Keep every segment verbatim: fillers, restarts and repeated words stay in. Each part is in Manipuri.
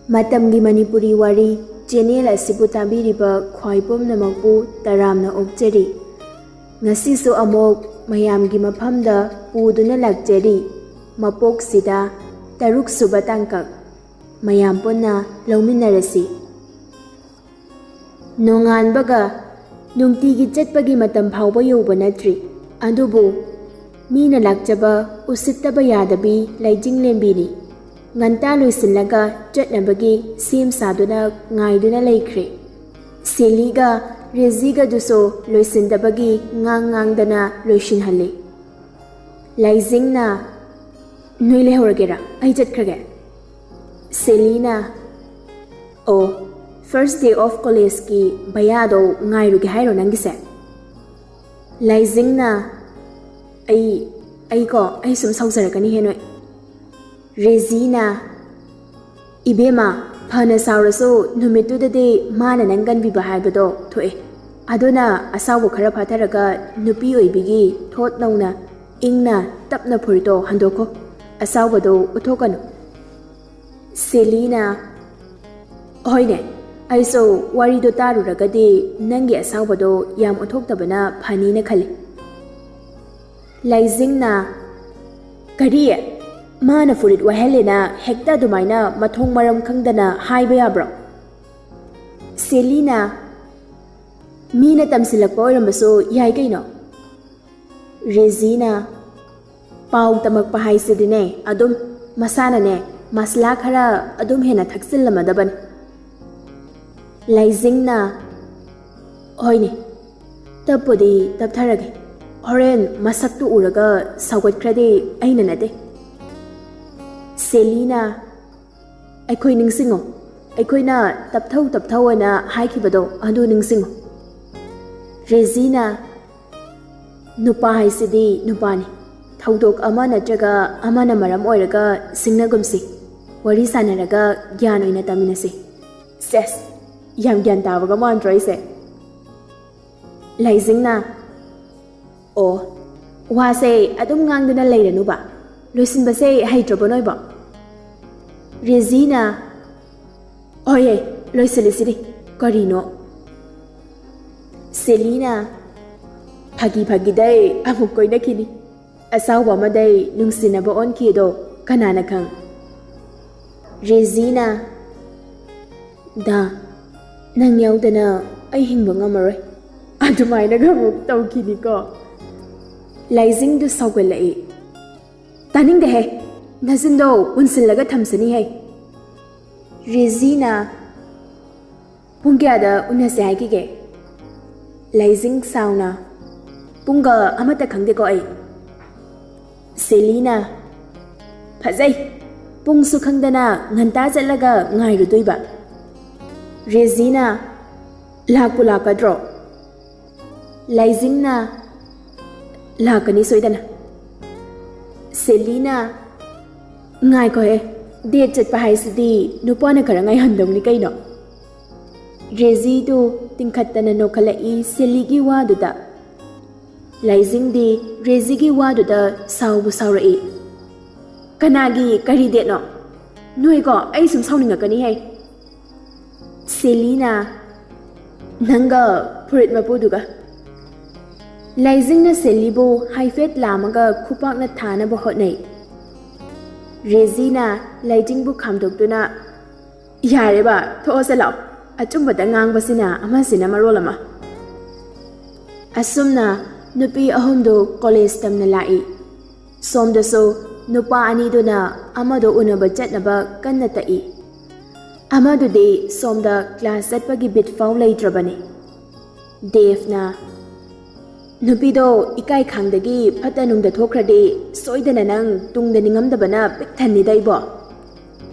ꯃꯇꯝꯒꯤ ꯃꯅꯤꯄꯨꯔꯤ ꯋꯥꯔꯤ ꯆꯦꯅꯦꯜ ꯑꯁꯤꯕꯨ ꯇꯥꯕꯤꯔꯤꯕ ꯈ꯭ꯋꯥꯏ ꯄꯨꯝꯅꯃꯛꯄꯨ ꯇꯔꯥꯝꯅ ꯑꯣꯛꯆꯔꯤ꯫ ꯉꯁꯤꯁꯨ ꯑꯃꯨꯛ ꯃꯌꯥꯝꯒꯤ ꯃꯐꯝꯗ ꯄꯨꯗꯨꯅ ꯂꯥꯛꯆꯔꯤ꯫ ꯃꯄꯣꯛꯁꯤꯗ ꯇꯔꯨꯛ ꯁꯨꯕ ꯇꯥꯡꯀꯛ꯫ ꯃꯌꯥꯝ ꯄꯨꯟꯅ ꯂꯧꯃꯤꯟꯅꯔꯁꯤ꯫ ꯅꯣꯡꯉꯥꯟꯕꯒ ꯅꯨꯡꯇꯤꯒꯤ ꯆꯠꯄꯒꯤ ꯃꯇꯝ ꯐꯥꯎꯕ ꯌꯧꯕ ꯅꯠꯇ꯭ꯔꯤ꯫ ꯑꯗꯨꯕꯨ ꯃꯤꯅ ꯂꯥꯛꯆꯕ ꯎꯁꯤꯠꯇꯕ ꯌꯥꯗꯕꯤ ꯂꯩꯖꯤꯡꯂꯦꯝꯕꯤꯅꯤ꯫ ꯉꯟꯇꯥ ꯂꯣꯏꯁꯤꯜꯂꯒ ꯆꯠꯅꯕꯒꯤ ꯁꯦꯝ ꯁꯥꯗꯨꯅ ꯉꯥꯏꯗꯨꯅ ꯂꯩꯈ꯭ꯔꯦ꯫ ꯁꯦꯂꯤꯒ ꯔꯦꯖꯤꯒꯗꯨꯁꯨ ꯂꯣꯏꯁꯤꯟꯗꯕꯒꯤ ꯉꯥꯡ ꯉꯥꯡꯗꯅ ꯂꯣꯏꯁꯤꯟꯍꯜꯂꯤ꯫ ꯂꯥꯏꯖꯤꯡꯅ, "ꯅꯣꯏ ꯂꯩꯍꯧꯔꯒꯦꯔꯥ? ꯑꯩ ꯆꯠꯈ꯭ꯔꯒꯦ꯫" ꯁꯦꯂꯤꯅ, "ꯑꯣ, first day of collegeꯀꯤ ꯚꯩꯌꯥꯗꯣ ꯉꯥꯏꯔꯨꯒꯦ ꯍꯥꯏꯔꯣ ꯅꯪꯒꯤꯁꯦ?" ꯂꯥꯏꯖꯤꯡꯅ, "ꯑꯩ, ꯑꯩꯀꯣ, ꯑꯩ ꯁꯨꯝ ꯁꯥꯎꯖꯔꯛꯀꯅꯤꯍꯦ ꯅꯣꯏ꯫" ꯔꯦꯖꯤꯅ, "ꯏꯕꯦꯝꯃ, ꯐꯅ ꯁꯥꯎꯔꯁꯨ ꯅꯨꯃꯤꯠꯇꯨꯗꯗꯤ ꯃꯥꯅ ꯅꯪ ꯀꯟꯕꯤꯕ ꯍꯥꯏꯕꯗꯣ ꯊꯣꯛꯑꯦ꯫ ꯑꯗꯨꯅ ꯑꯁꯥꯎꯕ ꯈꯔ ꯐꯥꯊꯔꯒ ꯅꯨꯄꯤ ꯑꯣꯏꯕꯤꯒꯤ ꯊꯣꯠ ꯅꯧꯅ ꯏꯪꯅ ꯇꯞꯅ ꯐꯨꯔꯤꯠꯇꯣ ꯍꯟꯗꯣꯛꯈꯣ꯫ ꯑꯁꯥꯎꯕꯗꯣ ꯎꯠꯊꯣꯛꯀꯅꯨ꯫" ꯁꯦꯂꯤꯅ, "ꯍꯣꯏꯅꯦ, ꯑꯩꯁꯨ ꯋꯥꯔꯤꯗꯣ ꯇꯥꯔꯨꯔꯒꯗꯤ ꯅꯪꯒꯤ ꯑꯁꯥꯎꯕꯗꯣ ꯌꯥꯝ ꯎꯠꯊꯣꯛꯇꯕꯅ ꯐꯅꯤꯅ ꯈꯜꯂꯤ꯫" ꯂꯥꯏꯖꯤꯡꯅ, "ꯀꯔꯤ? ꯃꯥꯅ ꯐꯨꯔꯤꯠ ꯋꯥꯏꯍꯜꯂꯦꯅ ꯍꯦꯛꯇ ꯑꯗꯨꯃꯥꯏꯅ ꯃꯊꯣꯡ ꯃꯔꯝ ꯈꯪꯗꯅ ꯍꯥꯏꯕ ꯌꯥꯕ꯭ꯔꯣ?" ꯁꯦꯂꯤꯅ, "ꯃꯤꯅ ꯇꯝꯁꯤꯜꯂꯛꯄ ꯑꯣꯏꯔꯝꯕꯁꯨ ꯌꯥꯏ ꯀꯩꯅꯣ꯫" ꯔꯦꯖꯤꯅ, "ꯄꯥꯎ ꯇꯝꯃꯛꯄ ꯍꯥꯏꯁꯤꯗꯤꯅꯦ, ꯑꯗꯨꯝ ꯃꯁꯥꯅꯅꯦ ꯃꯁꯂꯥ ꯈꯔ ꯑꯗꯨꯝ ꯍꯦꯟꯅ ꯊꯛꯆꯤꯜꯂꯝꯃꯗꯕꯅꯤ꯫" ꯂꯥꯏꯖꯤꯡꯅ, "ꯍꯣꯏꯅꯦ, ꯇꯞꯄꯨꯗꯤ ꯇꯞꯊꯔꯒꯦ꯫ ꯍꯣꯔꯦꯟ ꯃꯁꯛꯇꯨ ꯎꯔꯒ ꯁꯧꯒꯠꯈ꯭ꯔꯗꯤ ꯑꯩꯅ ꯅꯠꯇꯦ꯫" ꯁꯦꯂꯤꯅ, "ꯑꯩꯈꯣꯏ ꯅꯤꯡꯁꯤꯡꯉꯣ, ꯑꯩꯈꯣꯏꯅ ꯇꯞꯊꯧ ꯇꯞꯊꯧ ꯑꯅ ꯍꯥꯏꯈꯤꯕꯗꯣ ꯑꯗꯨ ꯅꯤꯡꯁꯤꯡꯉꯣ꯫" ꯔꯦꯖꯤꯅ, "ꯅꯨꯄꯥ ꯍꯥꯏꯁꯤꯗꯤ ꯅꯨꯄꯥꯅꯤ꯫ ꯊꯧꯗꯣꯛ ꯑꯃ ꯅꯠꯇ꯭ꯔꯒ ꯑꯃꯅ ꯃꯔꯝ ꯑꯣꯏꯔꯒ ꯁꯤꯡꯅꯒꯨꯝꯁꯤ꯫ ꯋꯥꯔꯤ ꯁꯥꯟꯅꯔꯒ ꯒ꯭ꯌꯥꯟ ꯑꯣꯏꯅ ꯇꯥꯃꯤꯟꯅꯁꯤ꯫" ꯁꯦꯁ, ꯌꯥꯝ ꯒ꯭ꯌꯥꯟ ꯇꯥꯕꯒ ꯃꯥꯟꯗ꯭ꯔꯣ ꯑꯩꯁꯦ? ꯂꯥꯏꯖꯤꯡꯅ, "ꯑꯣ, ꯋꯥꯁꯦ ꯑꯗꯨꯝ ꯉꯥꯡꯗꯅ ꯂꯩꯔꯅꯨꯕ꯫ ꯂꯣꯏꯁꯤꯟꯕꯁꯦ ꯍꯩꯇ꯭ꯔꯕꯣ ꯅꯣꯏꯕꯣ?" ꯔꯦꯖꯤꯅ, ꯍꯣꯏꯍꯦ, ꯂꯣꯏꯁꯤꯜꯂꯤꯁꯤꯗꯤ꯫ ꯀꯔꯤꯅꯣ? ꯁꯦꯂꯤꯅ, "ꯐꯥꯒꯤ ꯐꯥꯒꯤꯗꯩ ꯑꯃꯨꯛ ꯀꯣꯏꯅꯈꯤꯅꯤ꯫ ꯑꯁꯥꯎꯕ ꯑꯃꯗꯩ ꯅꯨꯡꯁꯤꯅꯕ ꯑꯣꯟꯈꯤꯗꯣ ꯀꯅꯥꯅ ꯈꯪ?" ꯔꯦꯖꯤꯅ, "ꯗꯥ, ꯅꯪ ꯌꯥꯎꯗꯅ ꯑꯩ ꯍꯤꯡꯕ ꯉꯝꯃꯔꯣꯏ"꯫ ꯑꯗꯨꯃꯥꯏꯅꯒ ꯑꯃꯨꯛ ꯇꯧꯈꯤꯅꯤꯀꯣ꯫ ꯂꯥꯏꯖꯤꯡꯗꯨ ꯁꯥꯎꯒꯠꯂꯛꯏ꯫ "ꯇꯥꯅꯤꯡꯗꯦꯍꯦ, ꯅꯆꯤꯟꯗꯣ ꯄꯨꯟꯁꯤꯜꯂꯒ ꯊꯝꯁꯅꯤꯍꯦ"꯫ ꯔꯦꯖꯤꯅ, "ꯄꯨꯡ ꯀꯌꯥꯗ ꯎꯅꯁꯦ ꯍꯥꯏꯈꯤꯒꯦ?" ꯂꯥꯏꯖꯤꯡ ꯁꯥꯎꯅ, "ꯄꯨꯡꯒ ꯑꯃꯠꯇ ꯈꯪꯗꯦꯀꯣ ꯑꯩ"꯫ ꯁꯦꯂꯤꯅ, "ꯐꯖꯩ, ꯄꯨꯡꯁꯨ ꯈꯪꯗꯅ ꯉꯟꯇꯥ ꯆꯠꯂꯒ ꯉꯥꯏꯔꯨꯗꯣꯏꯕ"꯫ ꯔꯦꯖꯤꯅ, "ꯂꯥꯛꯄꯨ ꯂꯥꯛꯀꯗ꯭ꯔꯣ?" ꯂꯥꯏꯖꯤꯡꯅ, "ꯂꯥꯛꯀꯅꯤ ꯁꯣꯏꯗꯅ"꯫ ꯁꯦꯂꯤꯅ, "ꯉꯥꯏꯈꯣꯍꯦ, date ꯆꯠꯄ ꯍꯥꯏꯁꯤꯗꯤ ꯅꯨꯄꯥꯅ ꯈꯔ ꯉꯥꯏꯍꯟꯗꯧꯅꯤ ꯀꯩꯅꯣ"꯫ ꯔꯦꯖꯤꯗꯨ ꯇꯤꯡꯈꯠꯇꯅ ꯅꯣꯛꯈꯠꯂꯛꯏ ꯁꯦꯂꯤꯒꯤ ꯋꯥꯗꯨꯗ꯫ ꯂꯥꯏꯖꯤꯡꯗꯤ ꯔꯦꯖꯤꯒꯤ ꯋꯥꯗꯨꯗ ꯁꯥꯎꯕꯨ ꯁꯥꯎꯔꯛꯏ꯫ "ꯀꯅꯥꯒꯤ ꯀꯔꯤ dateꯅꯣ? ꯅꯣꯏꯀꯣ, ꯑꯩ ꯁꯨꯝ ꯁꯥꯎꯅꯤꯡꯉꯛꯀꯅꯤꯍꯦ"꯫ ꯁꯦꯂꯤꯅ, "ꯅꯪꯒ ꯐꯨꯔꯤꯠ ꯃꯄꯨꯗꯨꯒ"꯫ ꯂꯥꯏꯖꯤꯡꯅ ꯁꯦꯂꯤꯕꯨ ꯍꯥꯏꯐꯦꯠ ꯂꯥꯝꯃꯒ ꯈꯨꯄꯥꯛꯅ ꯊꯥꯅꯕ ꯍꯣꯠꯅꯩ꯫ ꯔꯦꯖꯤꯅ ꯂꯥꯏꯖꯤꯡꯕꯨ ꯈꯥꯝꯗꯣꯛꯇꯨꯅ, "ꯌꯥꯔꯦꯕ, ꯊꯣꯛꯑꯁꯦ ꯂꯥꯛꯑꯣ꯫ ꯑꯆꯨꯝꯕꯗ ꯉꯥꯡꯕꯁꯤꯅ ꯑꯃꯁꯤꯅ ꯃꯔꯣꯜ ꯑꯃ"꯫ ꯑꯁꯨꯝꯅ ꯅꯨꯄꯤ ꯑꯍꯨꯝꯗꯨ college ꯇꯝꯅ ꯂꯥꯛꯏ꯫ ꯁꯣꯝꯗꯁꯨ ꯅꯨꯄꯥ ꯑꯅꯤꯗꯨꯅ ꯑꯃꯗꯣ ꯎꯅꯕ ꯆꯠꯅꯕ ꯀꯟꯅ ꯇꯛꯏ꯫ ꯑꯃꯗꯨꯗꯤ ꯁꯣꯝꯗ class ꯆꯠꯄꯒꯤ ꯕꯤꯠ ꯐꯥꯎ ꯂꯩꯇ꯭ꯔꯕꯅꯤ꯫ ꯗꯦꯕꯅ, "ꯅꯨꯄꯤꯗꯣ ꯏꯀꯥꯏ ꯈꯥꯡꯗꯒꯤ ꯐꯠꯇ ꯅꯨꯡꯗ ꯊꯣꯛꯈ꯭ꯔꯗꯤ ꯁꯣꯏꯗꯅ ꯅꯪ ꯇꯨꯡꯗ ꯅꯤꯡꯉꯝꯗꯕꯅ ꯄꯤꯛ ꯊꯟꯅꯤꯗ ꯏꯕꯣ"꯫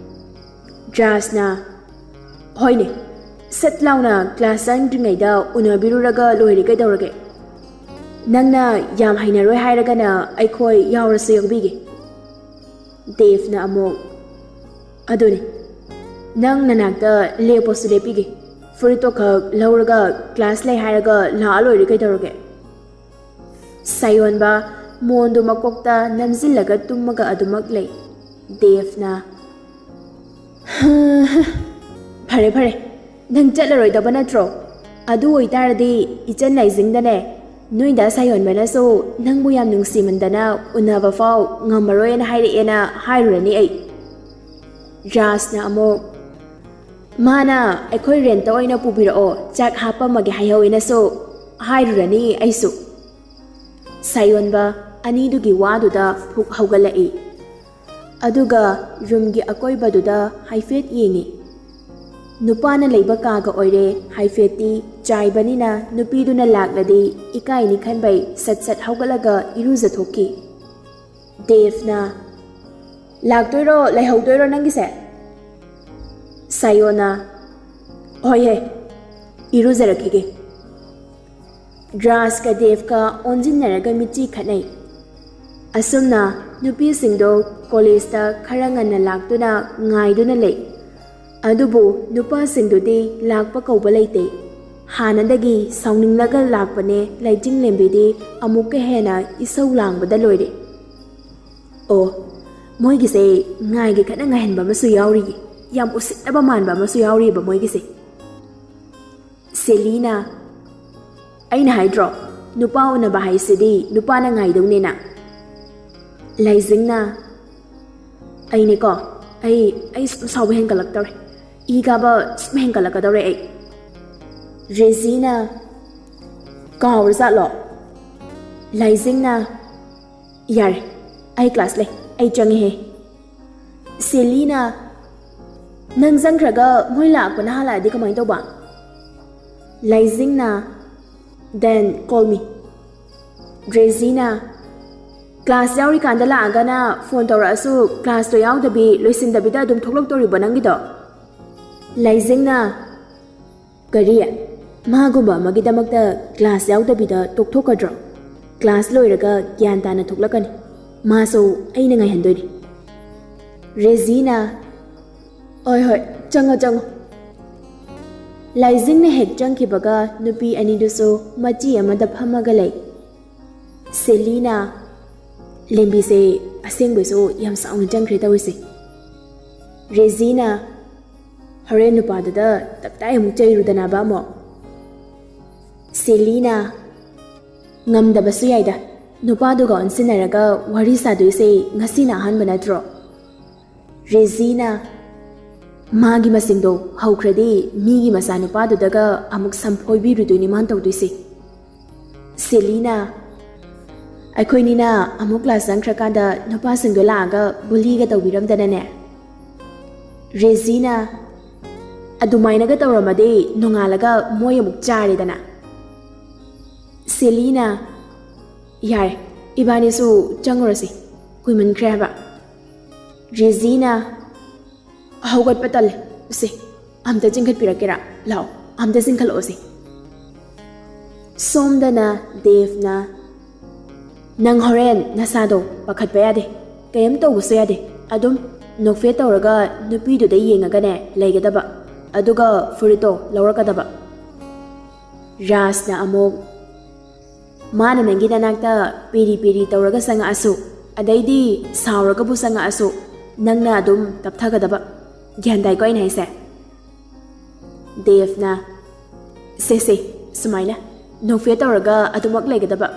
ꯖ꯭ꯔꯥꯖꯅ, "ꯍꯣꯏꯅꯦ, ꯁꯠ ꯂꯥꯎꯅ class ꯆꯪꯗ꯭ꯔꯤꯉꯩꯗ ꯎꯅꯕꯤꯔꯨꯔꯒ ꯂꯣꯏꯔꯦ ꯀꯩꯗꯧꯔꯒꯦ? ꯅꯪꯅ ꯌꯥꯝ ꯍꯩꯅꯔꯣꯏ ꯍꯥꯏꯔꯒꯅ ꯑꯩꯈꯣꯏ ꯌꯥꯎꯔꯁꯨ ꯌꯥꯎꯕꯤꯒꯦ"꯫ ꯗꯦꯕꯅ ꯑꯃꯨꯛ, "ꯑꯗꯨꯅꯤ, ꯅꯪ ꯅꯅꯥꯛꯇ ꯂꯦꯞꯄꯁꯨ ꯂꯦꯞꯄꯤꯒꯦ꯫ ꯐꯨꯔꯤꯠꯇꯣ ꯈꯛ ꯂꯧꯔꯒ class ꯂꯩ ꯍꯥꯏꯔꯒ ꯂꯥꯛꯑ ꯂꯣꯏꯔꯦ ꯀꯩꯗꯧꯔꯒꯦ?" ꯁꯥꯌꯣꯟꯕ ꯃꯣꯟꯗꯨ ꯃꯀꯣꯛꯇ ꯅꯝꯖꯤꯜꯂꯒ ꯇꯨꯝꯃꯒ ꯑꯗꯨꯃꯛ ꯂꯩ꯫ ꯗꯦꯕꯅ, ꯐꯔꯦ ꯐꯔꯦ, ꯅꯪ ꯆꯠꯂꯔꯣꯏꯗꯕ ꯅꯠꯇ꯭ꯔꯣ? ꯑꯗꯨ ꯑꯣꯏꯇꯥꯔꯗꯤ ꯏꯆꯟ ꯂꯥꯏꯖꯤꯡꯗꯅꯦ, ꯅꯣꯏꯗ ꯁꯥꯌꯣꯟꯕꯅꯁꯨ ꯅꯪꯕꯨ ꯌꯥꯝ ꯅꯨꯡꯁꯤꯃꯟꯗꯅ ꯎꯅꯕ ꯐꯥꯎ ꯉꯝꯃꯔꯣꯏꯅ ꯍꯥꯏꯔꯛꯑꯦꯅ ꯍꯥꯏꯔꯨꯔꯅꯤ ꯑꯩ꯫ ꯔꯥꯖꯅ ꯑꯃꯨꯛ, "ꯃꯥꯅ ꯑꯩꯈꯣꯏ ꯔꯦꯟꯇ ꯑꯣꯏꯅ ꯄꯨꯕꯤꯔꯛꯑꯣ, ꯆꯥꯛ ꯍꯥꯞꯄꯝꯃꯒꯦ ꯍꯥꯏꯍꯧꯋꯦꯅꯁꯨ ꯍꯥꯏꯔꯨꯔꯅꯤ ꯑꯩꯁꯨ꯫" ꯁꯥꯌꯣꯟꯕ ꯑꯅꯤꯗꯨꯒꯤ ꯋꯥꯗꯨꯗ ꯐꯨꯛ ꯍꯧꯒꯠꯂꯛꯏ꯫ ꯑꯗꯨꯒ ꯔꯨꯝꯒꯤ ꯑꯀꯣꯏꯕꯗꯨꯗ ꯍꯥꯏꯐꯦꯠ ꯌꯦꯡꯉꯤ꯫ ꯅꯨꯄꯥꯅ ꯂꯩꯕ ꯀꯥꯒ ꯑꯣꯏꯔꯦ, ꯍꯥꯏꯐꯦꯠꯇꯤ ꯆꯥꯏꯕꯅꯤꯅ ꯅꯨꯄꯤꯗꯨꯅ ꯂꯥꯛꯂꯗꯤ ꯏꯀꯥꯏꯅꯤ ꯈꯟꯕꯩ ꯁꯠ ꯁꯠ ꯍꯧꯒꯠꯂꯒ ꯏꯔꯨꯖꯊꯣꯛꯈꯤ꯫ ꯗꯦꯚꯅ, "ꯂꯥꯛꯇꯣꯏꯔꯣ ꯂꯩꯍꯧꯗꯣꯏꯔꯣ ꯅꯪꯒꯤꯁꯦ?" ꯁꯥꯌꯣꯅ, "ꯍꯣꯏ ꯍꯦ, ꯏꯔꯨꯖꯔꯛꯈꯤꯒꯦ꯫" ꯔꯥꯖꯀ ꯗꯦꯚꯀ ꯑꯣꯟꯁꯤꯟꯅꯔꯒ ꯃꯤꯠꯆꯤ ꯈꯠꯅꯩ꯫ ꯑꯁꯨꯝꯅ ꯅꯨꯄꯤꯁꯤꯡꯗꯣ ꯀꯣꯂꯦꯖꯇ ꯈꯔ ꯉꯟꯅ ꯂꯥꯛꯇꯨꯅ ꯉꯥꯏꯗꯨꯅ ꯂꯩ꯫ ꯑꯗꯨꯕꯨ ꯅꯨꯄꯥꯁꯤꯡꯗꯨꯗꯤ ꯂꯥꯛꯄ ꯀꯧꯕ ꯂꯩꯇꯦ꯫ ꯍꯥꯟꯅꯗꯒꯤ ꯁꯥꯎꯅꯤꯡꯂꯒ ꯂꯥꯛꯄꯅꯦ ꯂꯥꯏꯖꯤꯡꯂꯦꯝꯕꯤꯗꯤ ꯑꯃꯨꯛꯀ ꯍꯦꯟꯅ ꯏꯁꯧ ꯂꯥꯡꯕꯗ ꯂꯣꯏꯔꯦ꯫ ꯑꯣ, ꯃꯣꯏꯒꯤꯁꯦ ꯉꯥꯏꯒꯦ ꯈꯠꯅ ꯉꯥꯏꯍꯟꯕ ꯑꯃꯁꯨ ꯌꯥꯎꯔꯤꯌꯦ꯫ ꯌꯥꯝ ꯎꯁꯤꯠꯇꯕ ꯃꯥꯟꯕ ꯑꯃꯁꯨ ꯌꯥꯎꯔꯤꯕ ꯃꯣꯏꯒꯤꯁꯦ꯫ ꯁꯦꯂꯤꯅ, "ꯑꯩꯅ ꯍꯥꯏꯗ꯭ꯔꯣ, ꯅꯨꯄꯥ ꯎꯅꯕ ꯍꯥꯏꯁꯤꯗꯤ ꯅꯨꯄꯥꯅ ꯉꯥꯏꯗꯧꯅꯦꯅ?" ꯂꯥꯏꯖꯤꯡꯅ, "ꯑꯩꯅꯦꯀꯣ, ꯑꯩ, ꯑꯩ ꯁꯨꯝ ꯁꯥꯎꯕ ꯍꯦꯟꯒꯠꯂꯛꯇꯧꯔꯦ꯫ ꯏ ꯀꯥꯕ ꯁꯨꯝ ꯍꯦꯟꯒꯠꯂꯛꯀꯗꯧꯔꯦ ꯑꯩ꯫" ꯔꯦꯖꯤꯅ, "ꯀꯥꯎꯔꯖꯥꯠꯂꯣ?" ꯂꯥꯏꯖꯤꯡꯅ, "ꯌꯥꯔꯦ, ꯑꯩ ꯀ꯭ꯂꯥꯁ ꯂꯩ, ꯑꯩ ꯆꯪꯉꯦꯍꯦ꯫" ꯁꯦꯂꯤꯅ, "ꯅꯪ ꯆꯪꯈ꯭ꯔꯒ ꯃꯣꯏ ꯂꯥꯛꯄꯅ ꯍꯥꯜꯂꯛꯑꯗꯤ ꯀꯃꯥꯏꯅ ꯇꯧꯕ?" ꯂꯥꯏꯖꯤꯡꯅ, "Then call me꯫" ꯔꯦꯖꯤꯅ, "ꯀ꯭ꯂꯥꯁ ꯌꯥꯎꯔꯤꯀꯥꯟꯗ ꯂꯥꯛꯑꯒꯅ ꯐꯣꯟ ꯇꯧꯔꯛꯑꯁꯨ ꯀ꯭ꯂꯥꯁꯇꯣ ꯌꯥꯎꯗꯕꯤ ꯂꯣꯏꯁꯤꯟꯗꯕꯤꯗ ꯑꯗꯨꯝ ꯊꯣꯛꯂꯛꯇꯣꯔꯤꯕꯣ ꯅꯪꯒꯤꯗꯣ?" ꯂꯥꯏꯖꯤꯡꯅ, "ꯀꯔꯤ? ꯃꯥꯒꯨꯝꯕ ꯑꯃꯒꯤꯗꯃꯛꯇ ꯀ꯭ꯂꯥꯁ ꯌꯥꯎꯗꯕꯤꯗ ꯇꯣꯛꯊꯣꯛꯀꯗ꯭ꯔꯣ? ꯀ꯭ꯂꯥꯁ ꯂꯣꯏꯔꯒ ꯒ꯭ꯌꯥꯟ ꯇꯥꯅ ꯊꯣꯛꯂꯛꯀꯅꯤ꯫ ꯃꯥꯁꯨ ꯑꯩꯅ ꯉꯥꯏꯍꯟꯗꯣꯏꯅꯤ꯫" ꯔꯦꯖꯤꯅ, "ꯍꯣꯏ ꯍꯣꯏ, ꯆꯪꯉꯣ ꯆꯪꯉꯣ꯫" ꯂꯥꯏꯖꯤꯡꯅ ꯍꯦꯛ ꯆꯪꯈꯤꯕꯒ ꯅꯨꯄꯤ ꯑꯅꯤꯗꯨꯁꯨ ꯃꯆꯤ ꯑꯃꯗ ꯐꯝꯃꯒ ꯂꯩ꯫ ꯁꯦꯂꯤꯅ, "ꯂꯦꯝꯕꯤꯁꯦ ꯑꯁꯦꯡꯕꯩꯁꯨ ꯌꯥꯝ ꯁꯥꯎꯅ ꯆꯪꯈ꯭ꯔꯦ ꯇꯧꯔꯤꯁꯦ꯫" ꯔꯦꯖꯤꯅ, ꯍꯣꯔꯦꯟ ꯅꯨꯄꯥꯗꯨꯗ ꯇꯞꯇꯥꯏ ꯑꯃꯨꯛ ꯆꯩꯔꯨꯗꯅꯕ ꯑꯃꯨꯛ꯫ ꯁꯦꯂꯤꯅ, ꯉꯝꯗꯕꯁꯨ ꯌꯥꯏꯗ, ꯅꯨꯄꯥꯗꯨꯒ ꯑꯣꯟꯁꯤꯟꯅꯔꯒ ꯋꯥꯔꯤ ꯁꯥꯗꯣꯏꯁꯦ ꯉꯁꯤꯅ ꯑꯍꯥꯟꯕ ꯅꯠꯇ꯭ꯔꯣ? ꯔꯦꯖꯤꯅ, ꯃꯥꯒꯤ ꯃꯁꯤꯡꯗꯣ ꯍꯧꯈ꯭ꯔꯗꯤ ꯃꯤꯒꯤ ꯃꯆꯥꯅꯨꯄꯥꯗꯨꯗꯒ ꯑꯃꯨꯛ ꯁꯝꯐꯣꯏꯕꯤꯔꯨꯗꯣꯏꯅꯤ ꯃꯥꯅ ꯇꯧꯗꯣꯏꯁꯦ꯫ ꯁꯦꯂꯤꯅ, ꯑꯩꯈꯣꯏꯅꯤꯅ ꯑꯃꯨꯛ ꯀ꯭ꯂꯥꯁ ꯆꯪꯈ꯭ꯔꯀꯥꯟꯗ ꯅꯨꯄꯥꯁꯤꯡꯗꯣ ꯂꯥꯛꯑꯒ ꯕꯨꯂꯤꯒ ꯇꯧꯕꯤꯔꯝꯗꯅꯅꯦ꯫ ꯔꯦꯖꯤꯅ, ꯑꯗꯨꯃꯥꯏꯅꯒ ꯇꯧꯔꯝꯃꯗꯤ ꯅꯣꯡꯉꯥꯜꯂꯒ ꯃꯣꯏ ꯑꯃꯨꯛ ꯆꯥꯔꯦꯗꯅ꯫ ꯁꯦꯂꯤꯅ, ꯌꯥꯔꯦ, ꯏꯕꯥꯅꯤꯁꯨ ꯆꯪꯉꯨꯔꯁꯤ, ꯀꯨꯏꯃꯟꯈ꯭ꯔꯦ ꯍꯥꯏꯕ꯫ ꯔꯦꯖꯤꯅ, ꯍꯧꯒꯠꯄ ꯇꯜꯂꯦ꯫ ꯁꯦ, ꯑꯝꯇ ꯆꯤꯡꯈꯠꯄꯤꯔꯛꯀꯦꯔꯥ? ꯂꯥꯛꯑꯣ, ꯑꯝꯇ ꯆꯤꯡꯈꯠꯂꯛꯑꯣꯁꯦ꯫ ꯁꯣꯝꯗꯅ ꯗꯦꯚꯅ, ꯅꯪ ꯍꯣꯔꯦꯟ ꯅꯁꯥꯗꯣ ꯄꯥꯈꯠꯄ ꯌꯥꯗꯦ, ꯀꯩꯝ ꯇꯧꯕꯁꯨ ꯌꯥꯗꯦ, ꯑꯗꯨꯝ ꯅꯣꯛꯐꯦꯠ ꯇꯧꯔꯒ ꯅꯨꯄꯤꯗꯨꯗ ꯌꯦꯡꯉꯒꯅꯦ ꯂꯩꯒꯗꯕ, ꯑꯗꯨꯒ ꯐꯨꯔꯤꯠꯇꯣ ꯂꯧꯔꯛꯀꯗꯕ꯫ ꯔꯥꯖꯅ ꯑꯃꯨꯛ, ꯃꯥꯅ ꯅꯪꯒꯤ ꯅꯅꯥꯛꯇ ꯄꯤꯔꯤ ꯄꯤꯔꯤ ꯇꯧꯔꯒ ꯆꯪꯉꯛꯑꯁꯨ, ꯑꯗꯩꯗꯤ ꯁꯥꯎꯔꯒꯕꯨ ꯆꯪꯉꯛꯑꯁꯨ, ꯅꯪꯅ ꯑꯗꯨꯝ ꯇꯞꯊꯒꯗꯕ꯫ ꯒ꯭ꯌꯥꯟ ꯇꯥꯏꯀꯣ ꯑꯩꯅ ꯍꯥꯏꯁꯦ? ꯗꯦꯚꯅ, ꯁꯦ ꯁꯦ, ꯁꯨꯃꯥꯏꯅ ꯅꯣꯛꯐꯦꯠ ꯇꯧꯔꯒ ꯑꯗꯨꯃꯛ ꯂꯩꯒꯗꯕ꯫